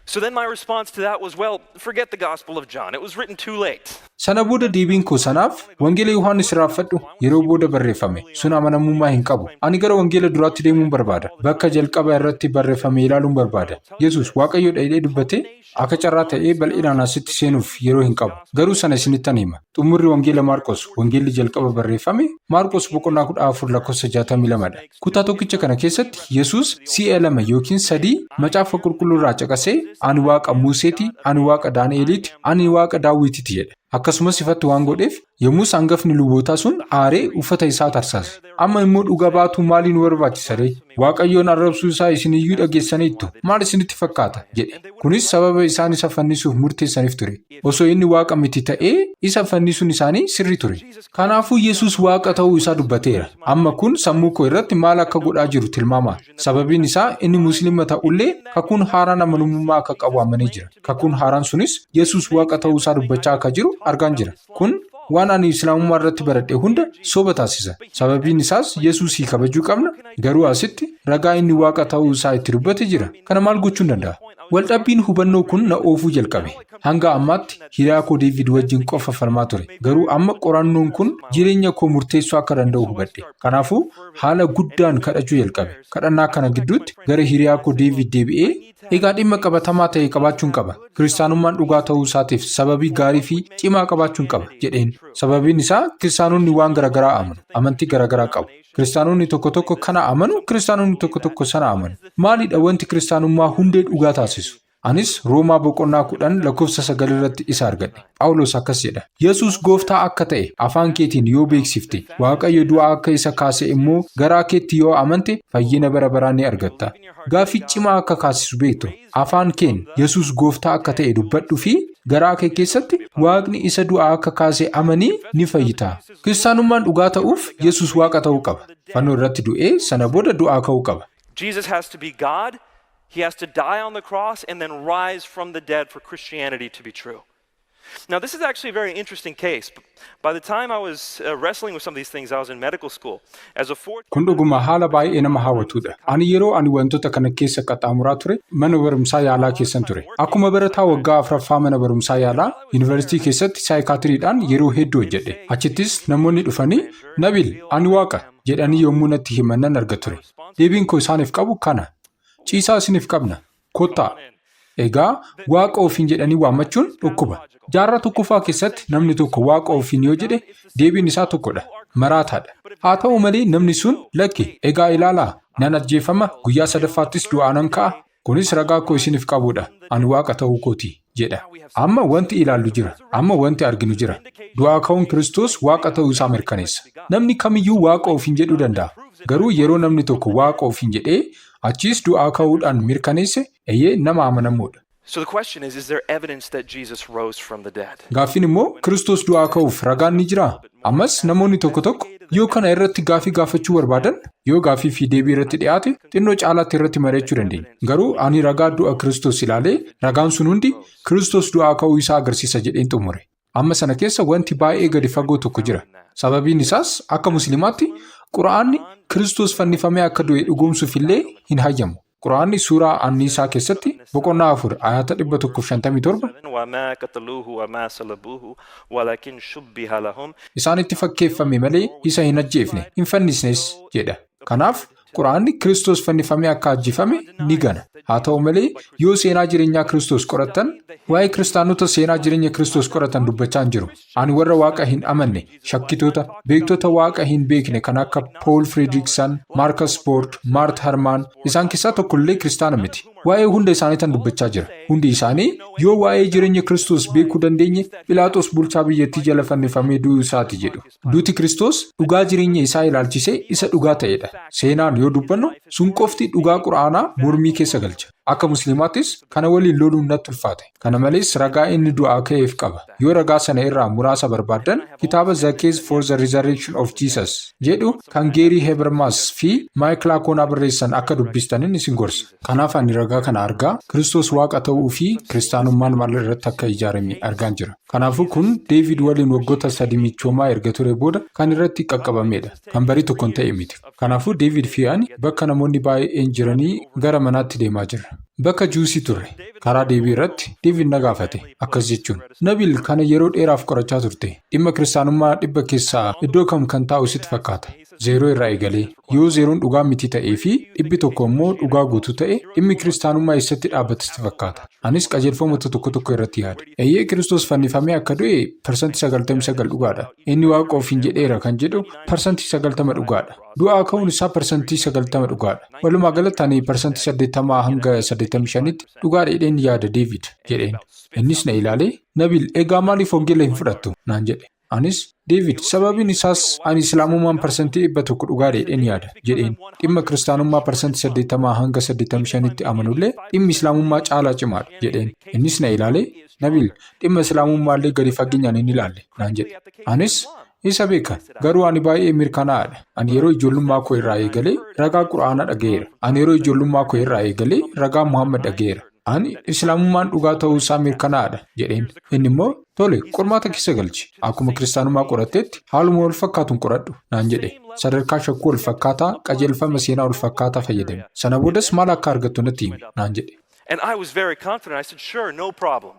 So then my response to that was, "Well, forget the Gospel of John. It was written too late." Sana booda deebiin koo sanaaf, "Wangeela Yohaannis irraanfadhu, yeroo booda barreeffame. Sun amanamummaa hin qabu. Ani gara wangeela duraatti deemuun barbaada. Bakka jalqaba irratti barreeffame ilaaluun barbaada. Yesuus Waaqayyoodha jedhee dubbate?" Akka carraa ta'ee bal'inaan asitti seenuuf yeroo hin qabu. Garuu sana isinittan hima. Xumurri Wangeela Maarqos, wangeelli jalqaba barreeffame, Maarqos boqonnaa 14 lakkoofsa 62 dha. Kutaa tokkicha kana keessatti Yesuus si'a lama yookiin sadii Macaafa Qulqulluu irraa caqasee, "Ani Waaqa Museeti, ani Waaqa Daani'eliiti, ani Waaqa Daawitiiti" jedha. Akkasumas ifatti waan godheef, yommus hangafni lubootaa sun aaree uffata isaa tarsaase. "Amma immoo dhuga baatuu maaliin nu barbaachisa ree? Waaqayyoon arrabsuu isaa isin iyyuu dhageessaniittu. Maal isinitti fakkaata?" jedhe. Kunis sababa isaan isa fannisuuf murteessaniif ture. Osoo inni Waaqa miti ta'ee isa fannisuun isaanii sirrii ture. Kanaafuu Yesuus Waaqa ta'uu isaa dubbateera. Amma kun sammuu koo irratti maal akka godhaa jiru tilmaama. Sababiin isaa inni Musliima ta'ullee kakuun haaraan amanamummaa akka qabu amanee jira. Kakuun haaraan sunis Yesuus Waaqa ta'uu isaa dubbachaa akka jiru argaan jira. Kun waan ani Islaamummaa irratti baradhe hunda soba taasisa. Sababiin isaas Yesuusii kabajuu qabna. Garuu asitti ragaa inni Waaqa ta'uu isaa itti dubbate jira. Kana maal gochuun danda'a? Waldhabbiin hubannoo kun na oofuu jalqabe. Hanga ammaatti hiriyaa koo Deevid wajjin qofa falmaa ture. Garuu amma qorannoon kun jireenya koo murteessuu akka danda'u hubadhe. Kanaafuu haala guddaan kadhachuu jalqabe. Kadhannaa kana gidduutti gara hiriyaa koo Deevid deebi'ee, "Egaa dhimma qabatamaa ta'e qabaachuun qaba. Kiristaanummaan dhugaa ta'uu isaatiif sababii gaarii fi cimaa qabaachuun qaba" jedheen. Sababiin isaa kiristaanonni waan garaagaraa amanu. Amantii garaagaraa qabu. Kiristaanonni tokko tokko kana amanu, kiristaanonni tokko tokko sana amanu. Maalidha wanti kiristaanummaa hundee dhugaa taasisu? Anis Roomaa boqonnaa 10 lakkoofsa 9 irratti isa argadhe. Phaawulos akkas jedha. "Yesuus gooftaa akka ta'e afaan keetiin yoo beeksifte, Waaqayyo du'aa akka isa kaase immoo garaa keetti yoo amante, fayyina bara baraa ni argatta." Gaaffii cimaa akka kaasisu beektu. Afaan keen Yesuus gooftaa akka ta'e dubbadhu fi garaa kee keessatti Waaqni isa du'aa akka kaase amanii ni fayyita. Kiristaanummaan dhugaa ta'uuf Yesuus Waaqa ta'uu qaba. Fannoo irratti du'ee sana booda du'aa ka'uu qaba. Jesus has to be God. He has to die on the cross and then rise from the dead for Christianity to be true. Now, this is actually a very interesting case. By the time I was wrestling with some of these things, I was in medical school. As a fourth Kun dhuguma haala baay'ee nama hawwatudha. Ani yeroo ani wantoota kana keessa qaxxaamuraa ture, mana barumsaa yaalaa keessan ture. Akkuma barataa waggaa afuraffaa mana barumsaa yaalaa yuunivarsiitii keessatti saayikaatiriidhaan yeroo hedduu hojjedhe. Achittis namoonni dhufanii, "Nabil, ani waaqa" jedhanii yommuu natti himan nan arga ture. Deebiin koo isaaniif qabu kana. Ciisaa isiniif qabna. Kottaa. Egaa, waaqa ofiin jedhanii waammachuun dhukkuba. Jaarraa tokkoffaa keessatti namni tokko waaqa ofiin yoo jedhe, deebiin isaa tokkodha. Maraataadha. Haa ta'u malee, namni sun, "Lakki, egaa ilaalaa, nan ajjeefama, guyyaa sadaffaattis du'aa nan ka'a. Kunis ragaa koo isiniif qabudha. Ani waaqa ta'uu kooti" jedha. Amma wanti ilaallu jira. Amma wanti arginu jira. Du'aa ka'uun Kiristoos waaqa ta'uu isaa mirkaneessa. Namni kamiyyuu waaqa ofiin jedhuu danda'a. Garuu yeroo namni tokko waaqa ofiin jedhee achiis du'aa ka'uudhaan mirkaneesse, eeyyee, nama amanamuudha. So the question is there evidence that Jesus rose from the dead? Gaaffiin immoo, Kiristoos du'aa ka'uuf ragaan ni jiraa? Ammas namoonni tokko tokko yoo kana irratti gaafii gaafachuu barbaadan, yoo gaafii fi deebii irratti dhiyaate, xinnoo caalaatti irratti mari'achuu dandeenya. Garuu ani ragaa du'a Kiristoos ilaalee, ragaan sun hundi Kiristoos du'aa ka'uu isaa agarsiisa jedheen xumure. Amma sana keessa wanti baay'ee gadi fagoo tokko jira. Sababiin isaas, akka Musliimaatti Quraanni Kiristoos fannifamee akka du'e dhugoomsuuf illee hin hayyamu. Quraanni suuraa Anniisaa keessatti boqonnaa 4 ayata 157 وما قتلوه وما صلبوه ولكن شبه لهم. "Isaanitti fakkeeffame malee isa hin ajjeefne, hin fannisnes" jedha. Kanaaf Quraanni Kiristoos fannifamee akka ajjeefame ni gana. Haa ta'u malee, yoo seenaa jireenyaa Kiristoos qorattan, waa'ee kiristaanota seenaa jireenya Kiristoos qoratan dubbachaa hin jiru. Ani warra waaqa hin amanne, shakkitoota, beektota waaqa hin beekne kan akka Pool Fredriksan, Maarkas Boord, Maart Harmaan, isaan keessaa tokkollee kiristaana miti. Waa'ee hunda isaanii tan dubbachaa jira. Hundi isaanii yoo waa'ee jireenya Kiristoos beekuu dandeenye, Philaaxoos bulchaa biyyattii jala fannifamee du'uu isaati jedhu. Duuti Kiristoos dhugaa jireenya isaa ilaalchisee isa dhugaa ta'edha. Seenaan yoo dubbannu, sun qofti dhugaa Quraanaa mormii keessa galcha. Akka Musliimaattis kana waliin loluun natti ulfaate. Kana malees ragaa inni du'aa ka'eef qaba. Yoo ragaa sana irraa muraasa barbaaddan, kitaaba The Case for the Resurrection of Jesus jedhu kan Geerii Hebermaas fi Maayikil Akoonaa barreessan akka dubbistanin isin gorsa. Kanaaf ani ragaa kana argaa Kiristoos waaqa ta'uu fi kiristaanummaan maal irratti akka ijaarame argaan jira. Kanaafuu kun Deevid waliin waggoota 3 michoomaa erga ture booda kan irratti qaqqabamedha. Kan barii tokko hin ta'e miti. Kanaafuu Deevid fi ani bakka namoonni baay'een jiranii gara manaatti deemaa jirra. Bakka juusii turre. Karaa deebii irratti Deevid na gaafate akkas jechuun: "Nabil, kana yeroo dheeraaf qorachaa turte. Dhimma kiristaanummaa 100 keessaa iddoo kam kan taa'u sitti fakkaata? Zeeroo irraa eegalee, yoo zeeroon dhugaa miti ta'ee fi 100 immoo dhugaa guutuu ta'e, dhimmi kiristaanummaa eessatti dhaabbata sitti fakkaata?" Anis qajeelfamoota tokko tokko irratti yaada. Eeyyee, Kiristoos fannifamee akka du'e 99% dhugaadha. Inni waaqa ofiin jedheera kan jedhu 90% dhugaadha. Du'aa ka'uun isaa 90% dhugaadha. Walumaa galatti ani 80% hanga 85tti dhugaadha jedheen yaada, Deevid, jedheen. Innis na ilaalee, "Nabil, egaa maaliif wangeela hin fudhattu?" naan jedhe. Anis, "Deevid, sababiin isaas ani islaamummaan 100% dhugaadha jedheen yaada" jedheen. Dhimma kiristaanummaa 80% hanga 85tti amanullee, dhimmi islaamummaa caalaa cimaadha jedheen. Innis na ilaalee, "Nabil, dhimma islaamummaallee gadi fageenyaan hin ilaalle" naan jedhe. Anis isa beeka, garuu ani baay'ee mirkanaa'aadha. Ani yeroo ijoollummaa koo irraa eegalee ragaa Quraanaa dhaga'eera. Ani yeroo ijoollummaa koo irraa eegalee ragaa Muhammad dhaga'eera. Ani islaamummaan dhugaa ta'uu isaa mirkanaa'aadha jedheen. Inni immoo, "Tole, qormaata keessa galchi. Akkuma kiristaanummaa qoratteetti haaluma wal fakkaatuun qoradhu" naan jedhe. Sadarkaa shakkuu wal fakkaataa, qajeelfama seenaa wal fakkaataa fayyadame. Sana boodas maal akka argattu natti himi naan jedhe. And I was very confident. I said, "Sure, no problem."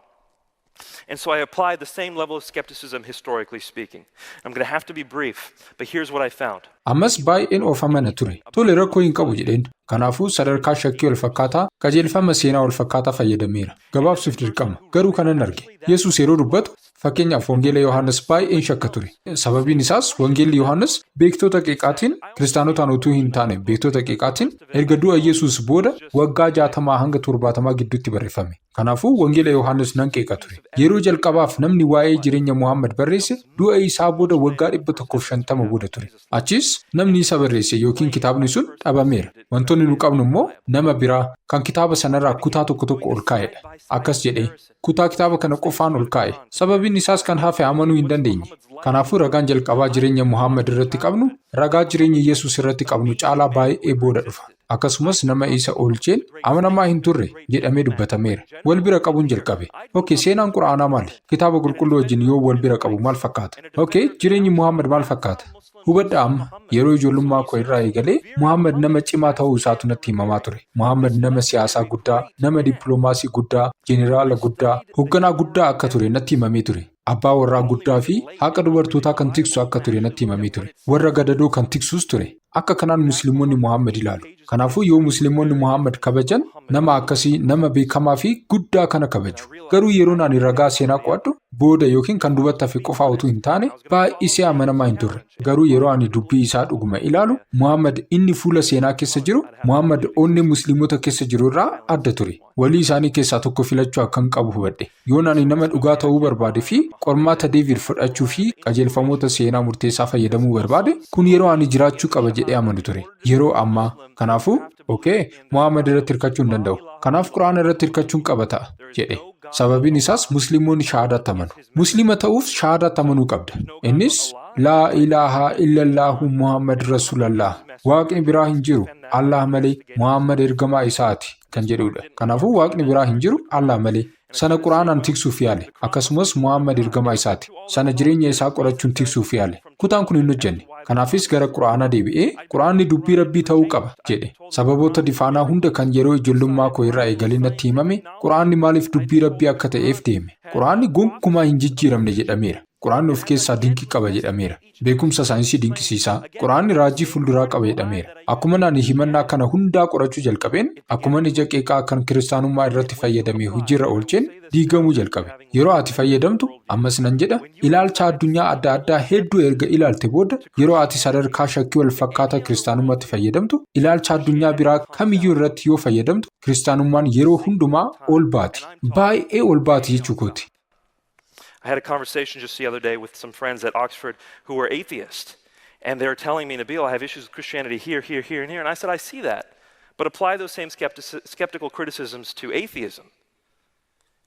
And so I applied the same level of skepticism, historically speaking. I'm going to have to be brief, but here's what I found. Ammas baay'een of amana ture. "Tole, rakkoo hin qabu" jedheen. Kanaafuu sadarkaa shakkii wal fakkaataa, qajeelfama seenaa wal fakkaataa fayyadameera. Gabaabsuuf dirqama. Garuu kanan arge. Yesuus yeroo dubbatu, fakkeenyaaf Wangeela Yohaannis baay'een shakka ture. Sababiin isaas Wangeelli Yohaannis beektota qeeqaatiin, kiristaanotaan utuu hin taane beektota qeeqaatiin, erga du'a Yesuus booda waggaa 60 hanga 70 gidduutti barreeffame. Kanaafuu Wangeela Yohaannis nan qeeqa ture. Yeroo jalqabaaf namni waa'ee jireenya Muhammad barreesse du'a isaa booda waggaa 150 booda ture. Achis namni isa barreesse yookiin kitaabni sun dhabameera. Wantoonni nu qabnu immoo nama biraa kan kitaaba sanarraa kutaa tokko tokko ol kaa'edha. Akkas jedhee kutaa kitaaba kana qofaan ol kaa'e. Sababiin isaas kan hafe amanuu hin dandeenye. Kanaafuu ragaan jalqabaa jireenya Muhammad irratti qabnu ragaa jireenya Yesuus irratti qabnu caalaa baay'ee booda dhufa. Akkasumas nama isa oolcheen amanamaa hin turre jedhamee dubbatameera. Wal bira qabuun jalqabe. Okay, seenaan Quraanaa maali? Kitaaba qulqulluu wajjin yoo wal bira qabu maal fakkaata? Okay, jireenyi Muhammad maal fakkaata? Hubadhaa amma, yeroo ijoollummaa koo irraa eegalee Muhammad nama cimaa ta'uu isaatu natti himamaa ture. Muhammad nama siyaasaa guddaa, nama dippiloomaasii guddaa, jeneraala guddaa, hoogganaa guddaa akka ture natti himamee ture. Abbaa warraa guddaa fi haqa dubartootaa kan tiksu akka ture natti himamee ture. Warra gadadoo kan tiksus ture. Akka kanaan Musliimonni Muhammad ilaalu. Kanaafuu yoo Musliimonni Muhammad kabajan, nama akkasii, nama beekamaa fi guddaa kana kabaju. Garuu yeroo ani ragaa seenaa qo'adhu booda yookiin kan duubatti hafe qofaa utuu hin taane, baay'isee amanamaa hin turre. Garuu yeroo ani dubbii isaa dhuguma ilaalu, Muhammad inni fuula seenaa keessa jiru, Muhammad onnee Musliimota keessa jiru irraa adda ture. Walii isaanii keessaa tokko filachuu akkan qabu hubadhe. Yoon ani nama dhugaa ta'uu barbaade fi qormaata Deevid fudhachuu fi qajeelfamoota seenaa murteessaa fayyadamuu barbaade, kun yeroo ani jiraachuu qaba jedhee amanu ture. Yeroo ammaa. Kanaafuu, okay, Muhammad irratti hirkachuu hin danda'u. Kanaaf Quraana irratti hirkachuun qaba ta'a, jedhe. Sababiin isaas Musliimonni shahaadaatti amanu. Musliima ta'uuf shahaadaatti amanuu qabda. Innis "Laa ilaaha illallaahu Muhammad Rasulallah. Waaqni biraa hin jiru Allah malee, Muhammad ergamaa isaati" kan jedhudha. Kanaafuu Waaqni biraa hin jiru Allah malee. Sana Quraanaan tiksuuf yaale. Akkasumas Muhammad ergamaa isaati. Sana jireenya isaa qorachuun tiksuuf yaale. Kutaan kun hin hojjenne. Kanaafis gara Quraanaa deebi'ee, "Quraanni dubbii Rabbii ta'uu qaba" jedhe. Sababoota difaanaa hunda kan yeroo ijoollummaa koo irraa eegalee natti himame, Quraanni maaliif dubbii Rabbii akka ta'eef deeme. Quraanni gonkumaa hin jijjiiramne jedhameera. Quraanni of keessaa dinqii qaba jedhameera. Beekumsa saayinsii dinqisiisaa. Quraanni raajii fuulduraa qaba jedhameera. Akkuma ani himannaa kana hundaa qorachuu jalqabeen, akkuma ija qeeqaa kan kiristaanummaa irratti fayyadamee hojiirra oolcheen, diigamuu jalqabe. Yeroo ati fayyadamtu, ammas nan jedha, ilaalcha addunyaa adda addaa hedduu erga ilaalte booda, yeroo ati sadarkaa shakkii wal fakkaataa kiristaanummaatti fayyadamtu, ilaalcha addunyaa biraa kamiyyuu irratti yoo fayyadamtu, kiristaanummaan yeroo hundumaa ol baati. Baay'ee ol baati jechuu kooti. I had a conversation just the other day with some friends at Oxford who were atheists. And they were telling me, "Nabil, I have issues with Christianity here, here, here, and here." And I said, "I see that. But apply those same skeptical criticisms to atheism."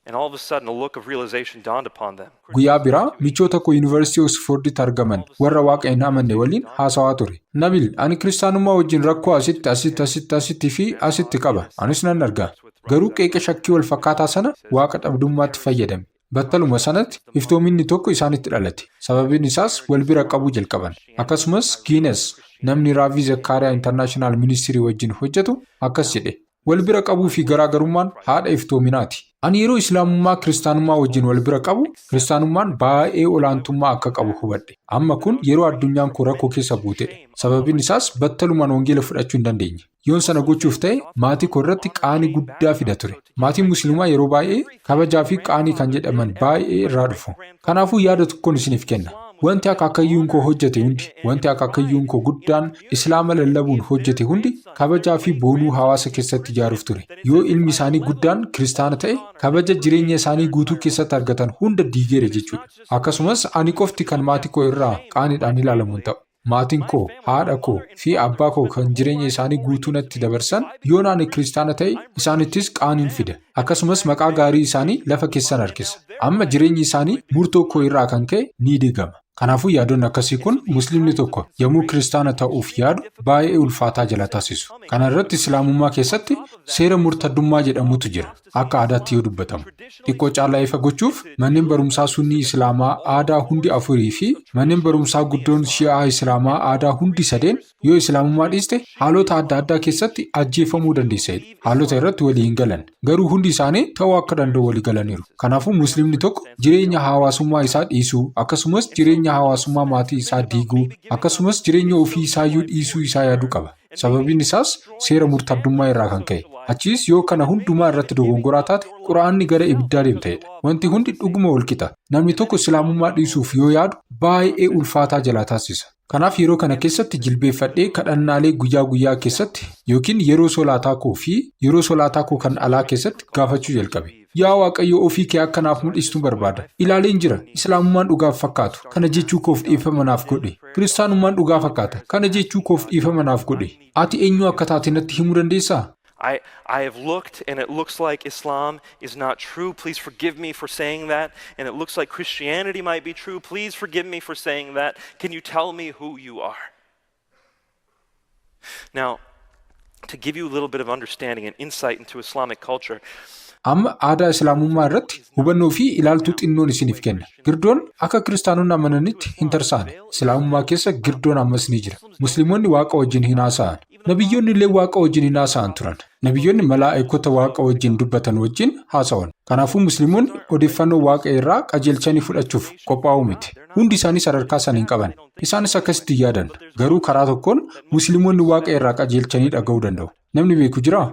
And all of a sudden, a look of realization dawned upon them. Guyyaa biraa michoota koo Yuunivarsiitii Oksfoorditti argaman warra Waaqa hin amanne waliin haasawaa ture. "Nabil, ani kiristaanummaa wajjin rakkoo asitti, asitti, asitti, asitti fi asitti qaba. Anis nan arga. Garuu qeeqa shakkii wal fakkaataa sana Waaqa dhabdummaatti fayyadame." Battaluma sanatti iftoominni tokko isaanitti dhalate. Sababiin isaas wal bira qabuu jalqaban. Akkasumas Giines, namni Raavii Zakkaariyaa International Ministry wajjin hojjetu, akkas jedhe. "Wal bira qabuu fi garaagarummaan haadha iftoominaati. Ani yeroo Islaamummaa kiristaanummaa wajjin wal bira qabu, kiristaanummaan baay'ee olaantummaa akka qabu hubadhe. Amma kun yeroo addunyaan koo rakkoo keessa buutedha. Sababiin isaas battalumaan wangeela fudhachuu hin dandeenye. Yoon sana gochuuf ta'e, maatii koo irratti qaanii guddaa fida ture. Maatiin Musliimaa yeroo baay'ee kabajaa fi qaanii kan jedhaman baay'ee irraa dhufu. Kanaafuu yaada tokkoon isiniif kenna. Wanti akaakayyuun koo hojjete hundi, wanti akaakayyuun koo guddaan Islaama lallabuun hojjete hundi kabajaa fi boonuu hawaasa keessatti ijaaruuf ture. Yoo ilmi isaanii guddaan kiristaana ta'e, kabaja jireenya isaanii guutuu keessatti argatan hunda diigeera jechuudha. Akkasumas ani qofti kan maatii koo irraa qaaniidhaan ilaalamu hin ta'u. Maatiin koo, haadha koo fi abbaa koo kan jireenya isaanii guutuu natti dabarsan, yoo ani kiristaana ta'e, isaanittis qaaniin fida. Akkasumas maqaa gaarii isaanii lafa keessan harkisa. Amma jireenyi isaanii murtoo koo irraa kan ka'e ni diigama. Kanaafuu yaadonni akkasii kun Musliimni tokko yommuu kiristaana ta'uuf yaadu baay'ee ulfaataa jala taasisu. Kana irratti Islaamummaa keessatti seera murtaddummaa jedhamutu jira. Akka aadaatti yoo dubbatamu. Xiqqoo caalaa ifa gochuuf, manneen barumsaa Sunnii Islaamaa aadaa hundi afurii fi manneen barumsaa guddoon Shi'aa Islaamaa aadaa hundi sadeen yoo Islaamummaa dhiiste haalota adda addaa keessatti ajjeefamuu dandeessa. Haalota irratti walii hin galan. Garuu hundi isaanii ta'uu akka danda'u walii galaniiru. Kanaafuu Musliimni tokko jireenya hawaasummaa isaa dhiisuu, akkasumas jireenya hawaasummaa maatii isaa diiguu, akkasumas jireenya ofii isaayyuu dhiisuu isaa yaaduu qaba. Sababiin isaas seera murtaddummaa irraa kan ka'e. Achiis yoo kana hundumaa irratti dogongoraa taate, Quraanni gara ibiddaa deemta'edha. Wanti hundi dhuguma walqixa. Namni tokko Islaamummaa dhiisuuf yoo yaadu baay'ee ulfaataa jalaa taasisa. Kanaaf yeroo kana keessatti jilbeeffadhee kadhannaalee guyyaa guyyaa keessatti yookiin yeroo solaataa koo fi yeroo solaataa koo kan alaa keessatti gaafachuu jalqabe. "Yaa Waaqayyo, ofii kee akka naaf mul'istu barbaada. Ilaaleen jira. Islaamummaan dhugaaf fakkaatu. Kana jechuu koof dhiifama naaf godhe. Kiristaanummaan dhugaa fakkaata. Kana jechuu koof dhiifama naaf godhe. Ati eenyu akka taate natti himuu dandeessaa?" I have looked and it looks like Islam is not true. Please forgive me for saying that. And it looks like Christianity might be true. Please forgive me for saying that. Can you tell me who you are? Now, To give you a little bit of understanding and insight into Islamic culture, Amma aadaa Islaamummaa irratti hubannoo fi ilaaltuu xinnoon isiniif kenna. Girdoon akka Kiristaanonni amananitti hin tarsaane. Islaamummaa keessa girdoon ammas ni jira. Musliimonni Waaqa wajjin hin haasa'an. Nabiyyoonni illee Waaqa wajjin hin haasa'an turan. Nabiyyoonni malaa'ikota Waaqa wajjin dubbatan wajjin haasa'an. Kanaafuu Musliimonni odeeffannoo Waaqa irraa qajeelchanii fudhachuuf qophaa'uu miti. Hundi isaanii sadarkaa sana hin qaban. Isaanis akkasitti hin yaadan. Garuu karaa tokkoon Musliimonni Waaqa irraa qajeelchanii dhaga'uu danda'u. Namni beeku jiraa?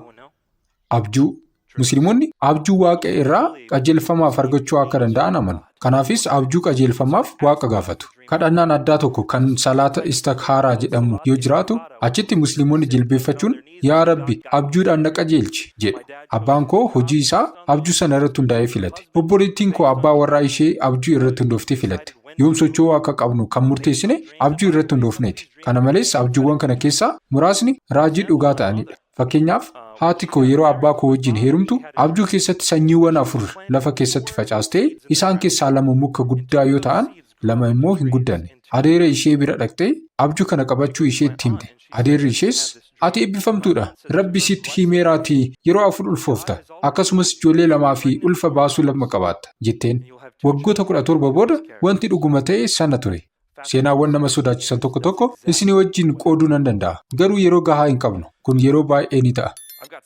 Abjuu. Musliimonni abjuu Waaqa irraa qajeelfamaaf argachuu akka danda'an amanu. Kanaafis abjuu qajeelfamaaf Waaqa gaafatu. Kadhannaan addaa tokko kan salaata istikhaaraa jedhamu yoo jiraatu, achitti Musliimonni jilbeeffachuun "Yaa Rabbi, abjuudhaan na qajeelchi" jedhu. Abbaan koo hojii isaa abjuu sana irratti hundaa'ee filate. Obboleettiin koo abbaa warraa ishee abjuu irratti hundooftee filatte. Yoom socho'uu akka qabnu kan murteessine abjuu irratti hundoofneeti. Kana malees abjuuwwan kana keessaa muraasni raajii dhugaa ta'anidha. Fakkeenyaaf, haati koo yeroo abbaa koo wajjin heerumtu abjuu keessatti sanyiiwwan afur lafa keessatti facaastee, isaan keessaa lama muka guddaa yoo ta'an, lama immoo hin guddanne. Adeera ishee bira dhaqxee abjuu kana qabachuu isheetti himte. Adeerri ishees, "Ati eebbifamtuudha. Rabbi sitti himeeraatii yeroo afur ulfoofta. Akkasumas ijoollee lamaa fi ulfa baasuu lama qabaatta" jetteen. Waggoota 17 booda wanti dhuguma ta'e sana ture. Seenaawwan nama sodaachisan tokko tokko isinii wajjin qooduu nan danda'a. Garuu yeroo gahaa hin qabnu. Kun yeroo baay'ee ni ta'a.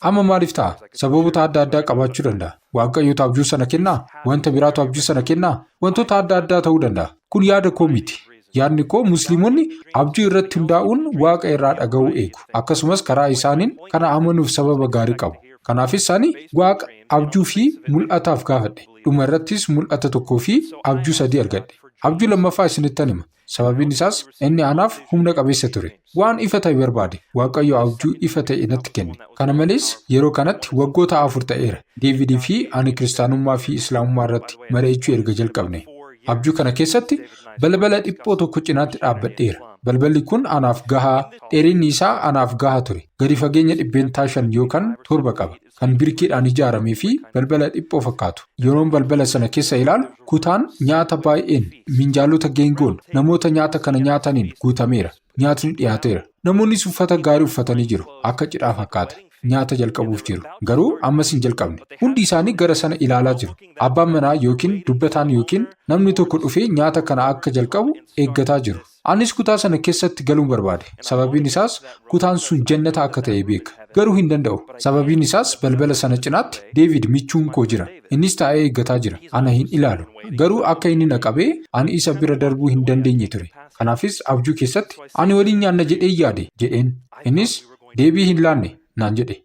Amma maaliif ta'a? Sababoota adda addaa qabaachuu danda'a. Waaqayyoota abjuu sana kennaa? Wanta biraatu abjuu sana kennaa? Wantoota adda addaa ta'uu danda'a. Kun yaada koo miti. Yaadni koo Musliimonni abjuu irratti hundaa'uun Waaqa irraa dhaga'uu eegu. Akkasumas karaa isaaniin kana amanuuf sababa gaarii qabu. Kanaafis ani Waaqa abjuu fi mul'ataaf gaafadhe. Dhuma irrattis mul'ata tokkoo fi abjuu sadii argadhe. Abjuu lammaffaa isinittan hima. Sababiin isaas inni anaaf humna qabeessa ture. Waan ifa ta'e barbaade. Waaqayyo abjuu ifa ta'e natti kenne. Kana malees yeroo kanatti waggoota 4 ta'eera. Deevidii fi ani Kiristaanummaa fi Islaamummaa irratti mari'achuu erga jalqabne. Abjuu kana keessatti balbala dhiphoo tokko cinaatti dhaabbadheera. Balballi kun anaaf gahaa, dheerinni isaa anaaf gahaa ture. Gadi fageenya 5% yookaan 7 qaba. Kan birkiidhaan ijaaramee fi balbala dhiphoo fakkaatu. Yeroon balbala sana keessa ilaalu, kutaan nyaata baay'een minjaalota geengoon namoota nyaata kana nyaataniin guutameera. Nyaatni dhiyaateera. Namoonnis uffata gaarii uffatanii jiru. Akka cidhaa fakkaata. Nyaata jalqabuuf jiru. Garuu ammas hin jalqabne. Hundi isaanii gara sana ilaalaa jiru. Abbaan manaa yookiin dubbataan yookiin namni tokko dhufee nyaata kana akka jalqabu eeggataa jiru. Anis kutaa sana keessatti galuun barbaade. Sababiin isaas kutaan sun jannata akka ta'e beeka. Garuu hin danda'u. Sababiin isaas balbala sana cinaatti Deevid michuun koo jira. Innis taa'ee eeggataa jira. Ana hin ilaalu. Garuu akka inni na qabee ani isa bira darbuu hin dandeenye ture. Kanaafis abjuu keessatti, "Ani waliin nyaanna jedhee yaade" jedheen. Innis, "Deebii hin laanne" naan jedhe.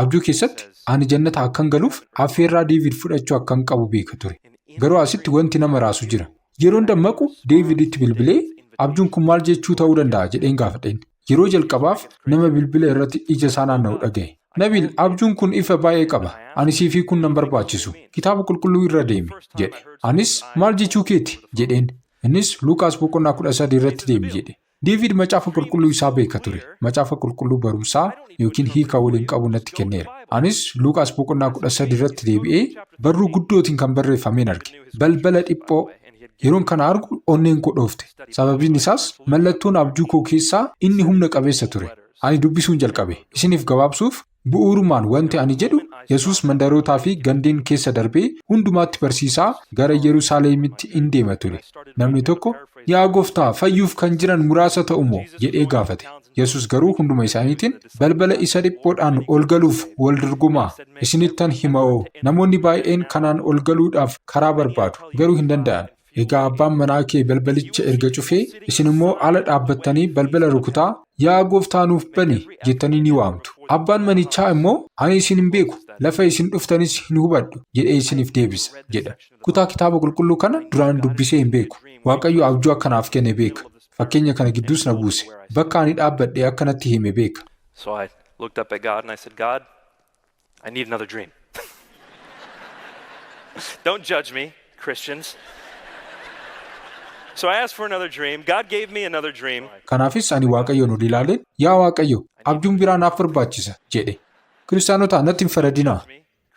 Abjuu keessatti ani jannata akkan galuuf affeerraa Deevid fudhachuu akkan qabu beeka ture. Garuu asitti wanti nama raasu jira. Yeroon dammaqu Deeviditti bilbilee, "Abjuun kun maal jechuu ta'uu danda'a?" jedheen gaafadheen. Yeroo jalqabaaf nama bilbila irratti ija isaa naanna'u dhagaye. "Nabil, abjuun kun ifa baay'ee qaba. Ani siifii kun nan barbaachisu. Kitaaba Qulqulluu irra deemi" jedhe. Anis, "Maal jechuu keeti?" jedheen. Innis, "Lukaas boqonnaa 13 irratti deemi" jedhe. Deevid Macaafa Qulqulluu isaa beeka ture. Macaafa Qulqulluu barumsaa yookiin hiika waliin qabu natti kenneera. Anis Lukaas boqonnaa 13 irratti deebi'ee barruu guddootiin kan barreeffameen arge. Balbala dhiphoo. Yeroon kana argu onneen koo dhoofte. Sababiin isaas mallattoon abjuu koo keessaa inni humna qabeessa ture. Ani dubbisuun jalqabe. Isiniif gabaabsuuf, bu'uurumaan wanti ani jedhu, Yesuus mandarootaa fi gandeen keessa darbee hundumaatti barsiisaa gara Yerusaalemitti in deema ture. Namni tokko, "Yaa Gooftaa, fayyuuf kan jiran muraasa ta'u moo?" jedhee gaafate. Yesuus garuu hunduma isaaniitiin, "Balbala isa dhiphoodhaan ol galuuf wal dorgomaa. Isinittan hima'oo, namoonni baay'een kanaan ol galuudhaaf karaa barbaadu, garuu hin danda'an. Egaa abbaan manaa kee balbalicha erga cufee, isin immoo ala dhaabbattanii balbala rukutaa, 'Yaa Gooftaa, nuuf bani' jettanii ni waamtu. Abbaan manichaa immoo, 'Ani isin hin beeku, lafa isin dhuftanis hin hubadhu' jedhee isiniif deebisa" jedha. Kutaa Kitaaba Qulqulluu kana duraan dubbisee hin beeku. Waaqayyo abjuu akkanaaf kenne beeka. Fakkeenya kana gidduus na buuse. Bakka ani dhaabbadhe akka natti hime beeka. So I looked up at God and I said, "God, I need another dream. Don't judge me, Christians." So I asked for another dream. God gave me another dream. Kanaafis ani Waaqayyoon ol ilaaleen, "Yaa Waaqayyo, abjuun biraa naaf barbaachisa" jedhe. Kiristaanota, natti hin faradinaa.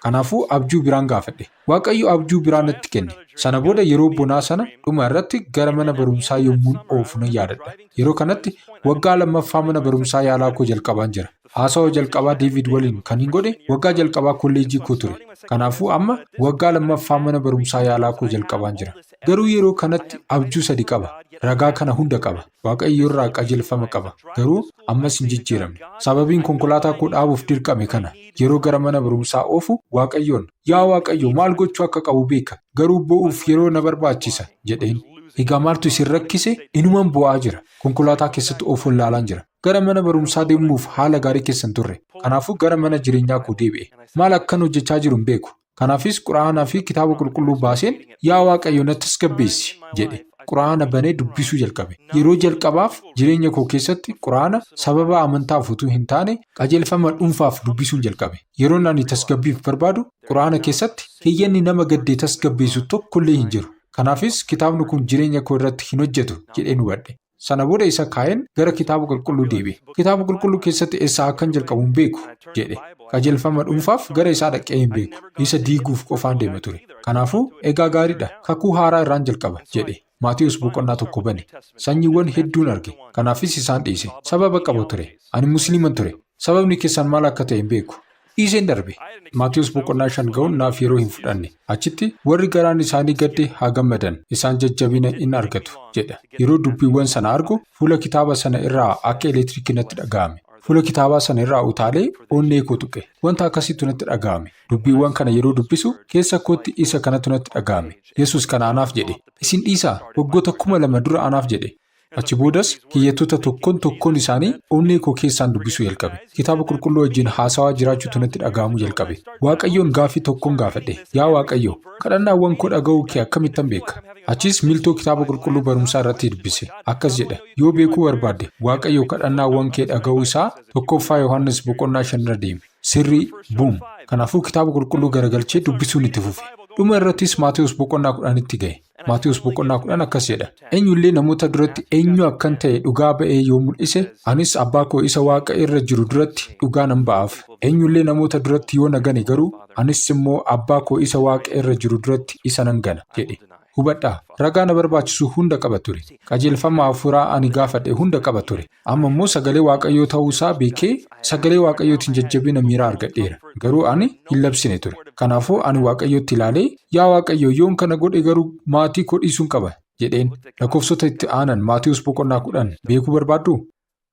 Kanaafuu abjuu biraan gaafadhe. Waaqayyo abjuu biraa natti kenne. Sana booda yeroo bonaa sana dhuma irratti gara mana barumsaa yommuun oofu nan yaadadha. Yeroo kanatti waggaa lammaffaa mana barumsaa yaalaa koo jalqabaan jira. Haasawaa jalqabaa Deevid waliin kan hin godhe waggaa jalqabaa kolleejjii koo ture. Kanaafuu amma waggaa lammaffaa mana barumsaa yaalaa koo jalqabaan jira. Garuu yeroo kanatti abjuu sadi qaba. Ragaa kana hunda qaba. Waaqayyo irraa qajeelfama qaba. Garuu ammas hin jijjiiramne. Sababiin konkolaataa koo dhaabuuf dirqame kana. Yeroo gara mana barumsaa oofu Waaqayyoon, "Yaa Waaqayyo, maal gochuu akka qabu beeka. Garuu boo'uuf yeroo na barbaachisa" jedheen. Egaa maaltu isin rakkise? Inuman boo'aa jira. Konkolaataa keessatti oofuun ilaalaan jira. Gara mana barumsaa deemuuf haala gaarii keessa hin turre. Kanaafuu gara mana jireenyaa koo deebi'e. Maal akkan hojjechaa jiru hin beeku. Kanaafis Quraanaa fi kitaaba qulqulluu baaseen, "Yaa Waaqayyo, na tasgabbeessi" jedhe. Quraana banee dubbisuu jalqabe. Yeroo jalqabaaf jireenya koo keessatti Quraana sababa amantaaf utuu hin taane qajeelfama dhuunfaaf dubbisuun jalqabe. Yeroon ani tasgabbiif barbaadu Quraana keessatti keeyyanni nama gaddee tasgabbeessu tokkollee hin jiru. Kanaafis kitaabni kun jireenya koo irratti hin hojjetu jedheen hubadhe. Sana booda isa kaa'een gara kitaaba qulqulluu deebi'e. Kitaaba qulqulluu keessatti eessaa akkan jalqabu hin beeku jedhe. Qajeelfama dhuunfaaf gara isaa dhaqee hin beeku. Isa diiguuf qofaan deema ture. Kanaafuu egaa gaariidha. Kakuu haaraa irraan jalqaba jedhe. Maatiyus boqonnaa 1 bane. Sanyiiwwan hedduun arge. Kanaafis isaan dhiise. Sababa qaba ture. Ani Musliiman ture. Sababni keessan maal akka ta'e hin beeku. Dhiiseen darbe. Maatiyus boqonnaa 5 ga'uun naaf yeroo hin fudhanne. Achitti warri garaan isaanii gadde haa gammadan, isaan jajjabina in argatu jedha. Yeroo dubbiiwwan sana argu fuula kitaaba sana irraa akka elektiriikii natti dhaga'ame. Fuula kitaabaa sana irraa utaalee onnee koo tuqe. Wanta akkasiitu natti dhaga'ame. Dubbiiwwan kana yeroo dubbisu keessa kootti isa kanatu natti dhaga'ame. Yesus kana anaaf jedhe. Isin dhiisaa, waggoota 2000 dura anaaf jedhe. Achi boodas keeyyattoota tokkoon tokkoon isaanii onnee koo keessaan dubbisuu jalqabe. Kitaaba qulqulluu wajjin haasawaa jiraachuutu natti dhaga'amuu jalqabe. Waaqayyoon gaaffii tokkoon gaafadhe. "Yaa Waaqayyo, kadhannaawwan koo dhaga'uu kee akkamittan beeka?" Achis miiltoo kitaaba qulqulluu barumsaa irratti dubbise. Akkas jedha. Yoo beekuu barbaadde Waaqayyo kadhannaawwan kee dhaga'uu isaa 1ffaa Yohaannis boqonnaa 5 irra deemi. Sirrii, buum. Kanaafuu kitaaba qulqulluu garagalchee dubbisuun itti fufe. Dhuma irrattis Maatewos boqonnaa 10tti ga'e. Maatewos boqonnaa 10 akkas jedha. Eenyullee namoota duratti eenyu akkan ta'e dhugaa ba'ee yoo mul'ise, anis abbaa koo isa waaqa irra jiru duratti dhugaa nan ba'aaf. Eenyullee namoota duratti yoo na gane garuu, anis immoo abbaa koo isa waaqa irra jiru duratti isa nan gana jedhe. Hubadhaa, ragaa na barbaachisu hunda qaba ture. Qajeelfama hafuuraa ani gaafadhe hunda qaba ture. Amma immoo sagalee Waaqayyoo ta'uu isaa beekee sagalee Waaqayyootiin jajjabina miiraa argadheera. Garuu ani hin labsine ture. Kanaafuu ani Waaqayyootti ilaalee, "Yaa Waaqayyo, yoon kana godhe garuu maatii koo dhiisuun qaba" jedheen. Lakkoofsota itti aanan Maatewos boqonnaa 10 beekuu barbaadduu?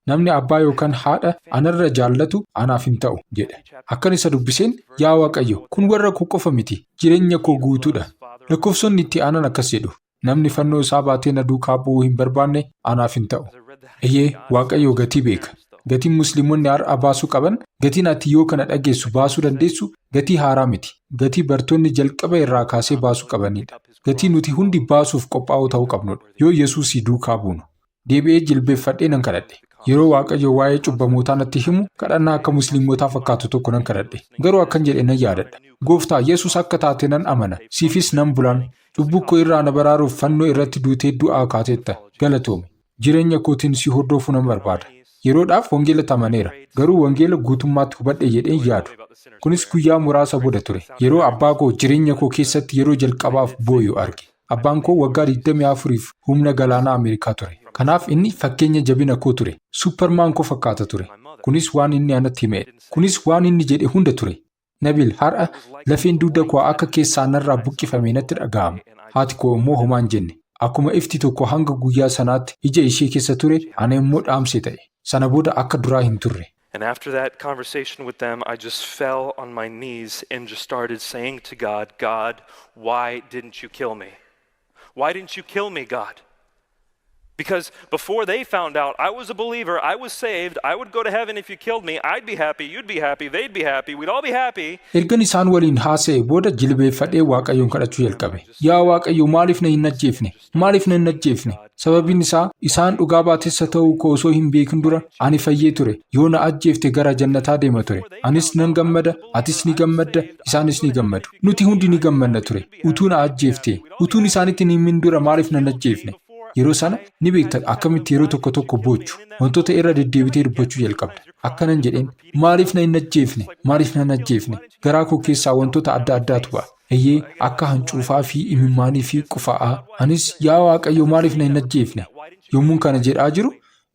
Namni abbaa yookaan haadha anarra jaallatu anaaf hin ta'u jedha. Akkan isa dubbiseen, "Yaa Waaqayyo, kun warra koo qofa miti, jireenya koo guutuudha." Lakkoofsonni itti aanan akkas jedhu. Namni fannoo isaa baatee na duukaa bu'uu hin barbaanne anaaf hin ta'u. Eeyyee, Waaqayyo gatii beeka. Gatiin Musliimonni har'a baasuu qaban, gatiin ati yoo kana dhageessu baasuu dandeessu gatii haaraa miti. Gatii bartoonni jalqaba irraa kaasee baasuu qabanidha. Gatii nuti hundi baasuuf qophaa'oo ta'uu qabnudha. Yoo Yesuusii duukaa buunu. Deebi'ee jilbeeffadhee nan kadhadhe. Yeroo Waaqayyo waa'ee cubbamootaa natti himu kadhannaa akka Musliimotaa fakkaatu tokko nan kadhadhe. Garuu akkan jedhe nan yaadadha. "Gooftaa, Yesuus akka taate nan amana. Siifis nan bulaan. Cubbuu koo irraa na baraaruuf fannoo irratti duutee du'aa kaateetta. Galatoomi. Jireenya kootiin si hordofuu nan barbaada." Yeroodhaaf wangeelatti amaneera. Garuu wangeela guutummaatti hubadhe jedhee hin yaadu. Kunis guyyaa muraasa booda ture. Yeroo abbaa koo jireenya koo keessatti yeroo jalqabaaf booyu arge. Abbaan koo waggaa 24f humna galaanaa Ameerikaa ture. Kanaaf inni fakkeenya jabina koo ture. Suppermaan koo fakkaata ture. Kunis waan inni anatti himedha. Kunis waan inni jedhe hunda ture. "Nabil, har'a lafeen dugda koo akka keessaa narraa buqqifame natti dhaga'ama." Haati koo immoo homaa hin jenne. Akkuma ifti tokko hanga guyyaa sanaatti ija ishee keessa ture, ana immoo dhaamse ta'e. Sana booda akka duraa hin turre. And after that conversation with them, I just fell on my knees and just started saying to God, "God, why didn't you kill me? Why didn't you kill me, God? Because before they found out I was a believer, I was saved, I would go to heaven if you killed me, I'd be happy, you'd be happy, they'd be happy, we'd all be happy." Ergan isaan waliin haasa'e booda jilbeeffadhee Waaqayyoon kadhachuu jalqabe. "Yaa Waaqayyo, maaliif na hin ajjeefne? Maaliif na hin ajjeefne? Sababiin isaa isaan dhugaa baatessa ta'uu koo osoo hin beekin dura ani fayyee ture. Yoo na ajjeefte gara jannataa deema ture. Anis nan gammada, atis ni gammadda, isaanis ni gammadu. Nuti hundi ni gammadna ture. Utuu na ajjeefte, utuun isaanitti hin himin dura maaliif na hin ajjeefne?" Yeroo sana ni beekta akkamitti yeroo tokko tokko boochu. Wantoota irra deddeebitee dubbachuu jalqabda. Akkanan jedheen, "Maaliif na hin ajjeefne? Maaliif na hin ajjeefne?" Garaa koo keessaa wantoota adda addaatu ba'a. Eeyyee, akka hancuufaa fi imimmaanii fi qufa'aa. Anis, "Yaa Waaqayyo, maaliif na hin ajjeefne?" Yommuun kana jedhaa jiru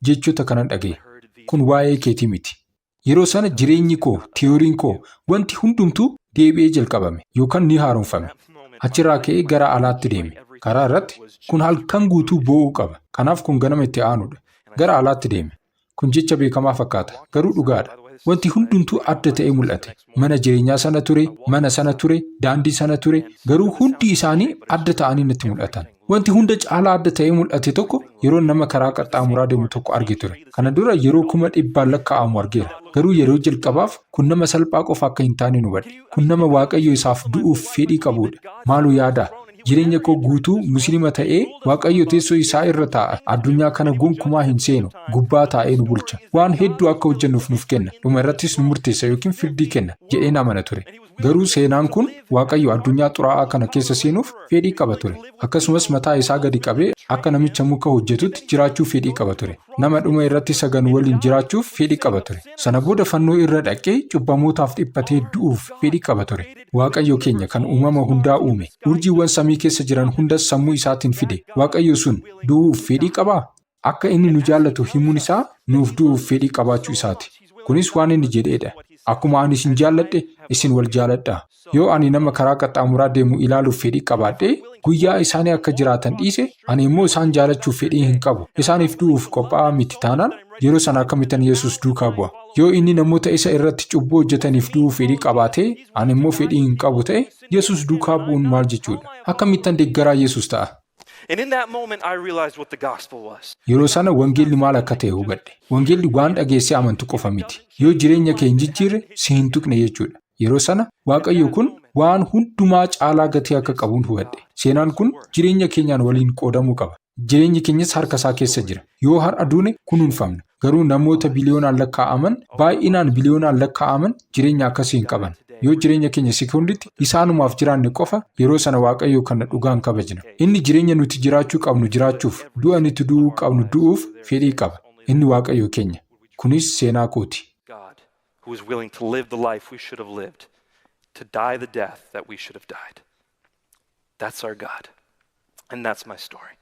jechoota kanan dhaga'e. "Kun waa'ee keetii miti." Yeroo sana jireenyi koo, tiyooriin koo, wanti hundumtuu deebi'ee jalqabame yookaan ni haaromfame. Achirraa ka'ee gara alaatti deeme. Karaa irratti kun halkan guutuu boo'uu qaba. Kanaaf kun ganama itti aanudha. Gara alaatti deeme. Kun jecha beekamaa fakkaata. Garuu dhugaadha. Wanti hundumtuu adda ta'ee mul'ate. Mana jireenyaa sana ture, mana sana ture, daandii sana ture, garuu hundi isaanii adda ta'anii natti mul'atan. Wanti hunda caalaa adda ta'ee mul'ate tokko yeroo nama karaa qaxxaamuraa deemu tokko arge ture. Kana dura yeroo 100,000 lakkaa'amu argeera. Garuu yeroo jalqabaaf kun nama salphaa qofa akka hin taane hubadhe. Kun nama Waaqayyo isaaf du'uuf fedhii qabudha. Maaloo yaadaa? Jireenya koo guutuu Musliima ta'ee, Waaqayyo teessoo isaa irra taa'a. Addunyaa kana gonkumaa hin seenu. Gubbaa taa'ee nu bulcha. Waan hedduu akka hojjennuuf nuuf kenna. Dhuma irrattis nu murteessa yookiin firdii kenna jedheen amana ture. Garuu seenaan kun Waaqayyo addunyaa xuraa'aa kana keessa seenuuf fedhii qaba ture. Akkasumas mataa isaa gadi qabee akka namicha muka hojjetutti jiraachuuf fedhii qaba ture. Nama dhuma irratti sagan waliin jiraachuuf fedhii qaba ture. Sana booda fannoo irra dhaqee cubbamootaaf dhiphatee du'uuf fedhii qaba ture. Waaqayyo keenya kan uumama hundaa uume, urjiiwwan samii keessa jiran hundas sammuu isaatiin fide, Waaqayyo sun du'uuf fedhii qabaa? Akka inni nu jaallatu himuun isaa nuuf du'uuf fedhii qabaachuu isaati. Kunis waan inni jedheedha. "Akkuma ani isin jaalladhe, isin wal jaaladhaa." Yoo ani nama karaa qaxxaamuraa deemu ilaaluuf fedhii qabaadhee guyyaa isaanii akka jiraatan dhiise, ani immoo isaan jaalachuuf fedhii hin qabu, isaaniif du'uuf qophaa'aa miti taanaan, yeroo sana akkamittan Yesuus duukaa bu'a? Yoo inni namoota isa irratti cubbuu hojjetaniif du'uuf fedhii qabaatee, ani immoo fedhii hin qabu ta'e, Yesuus duukaa bu'uun maal jechuudha? Akkamittan deeggaraa Yesuus ta'a? And in that moment, I realized what the gospel was. Yeroo sana wangeelli maal akka ta'e hubadhe. Wangeelli waan dhageessee amantu qofa miti. Yoo jireenya kee hin jijjiirre, si hin tuqne jechuudha. Yeroo sana Waaqayyo kun waan hundumaa caalaa gatii akka qabuun hubadhe. Seenaan kun jireenya keenyaan waliin qoodamuu qaba. Jireenyi keenyas harka isaa keessa jira. Yoo har'a duune kunuunfamna. Garuu namoota biliyoonaan lakkaa'aman, baay'inaan biliyoonaan lakkaa'aman jireenya akkasii hin qaban. Yoo jireenya keenya sekoonditti isaanumaaf jiraanne qofa, yeroo sana Waaqayyo kana dhugaan kabajna. Inni jireenya nuti jiraachuu qabnu jiraachuuf, du'a nuti du'uu qabnu du'uuf fedhii qaba. Inni Waaqayyo keenya. Kunis seenaa kooti. God who is willing to live the life we should have lived, to die the death that we should have died. That's our God. And that's my story.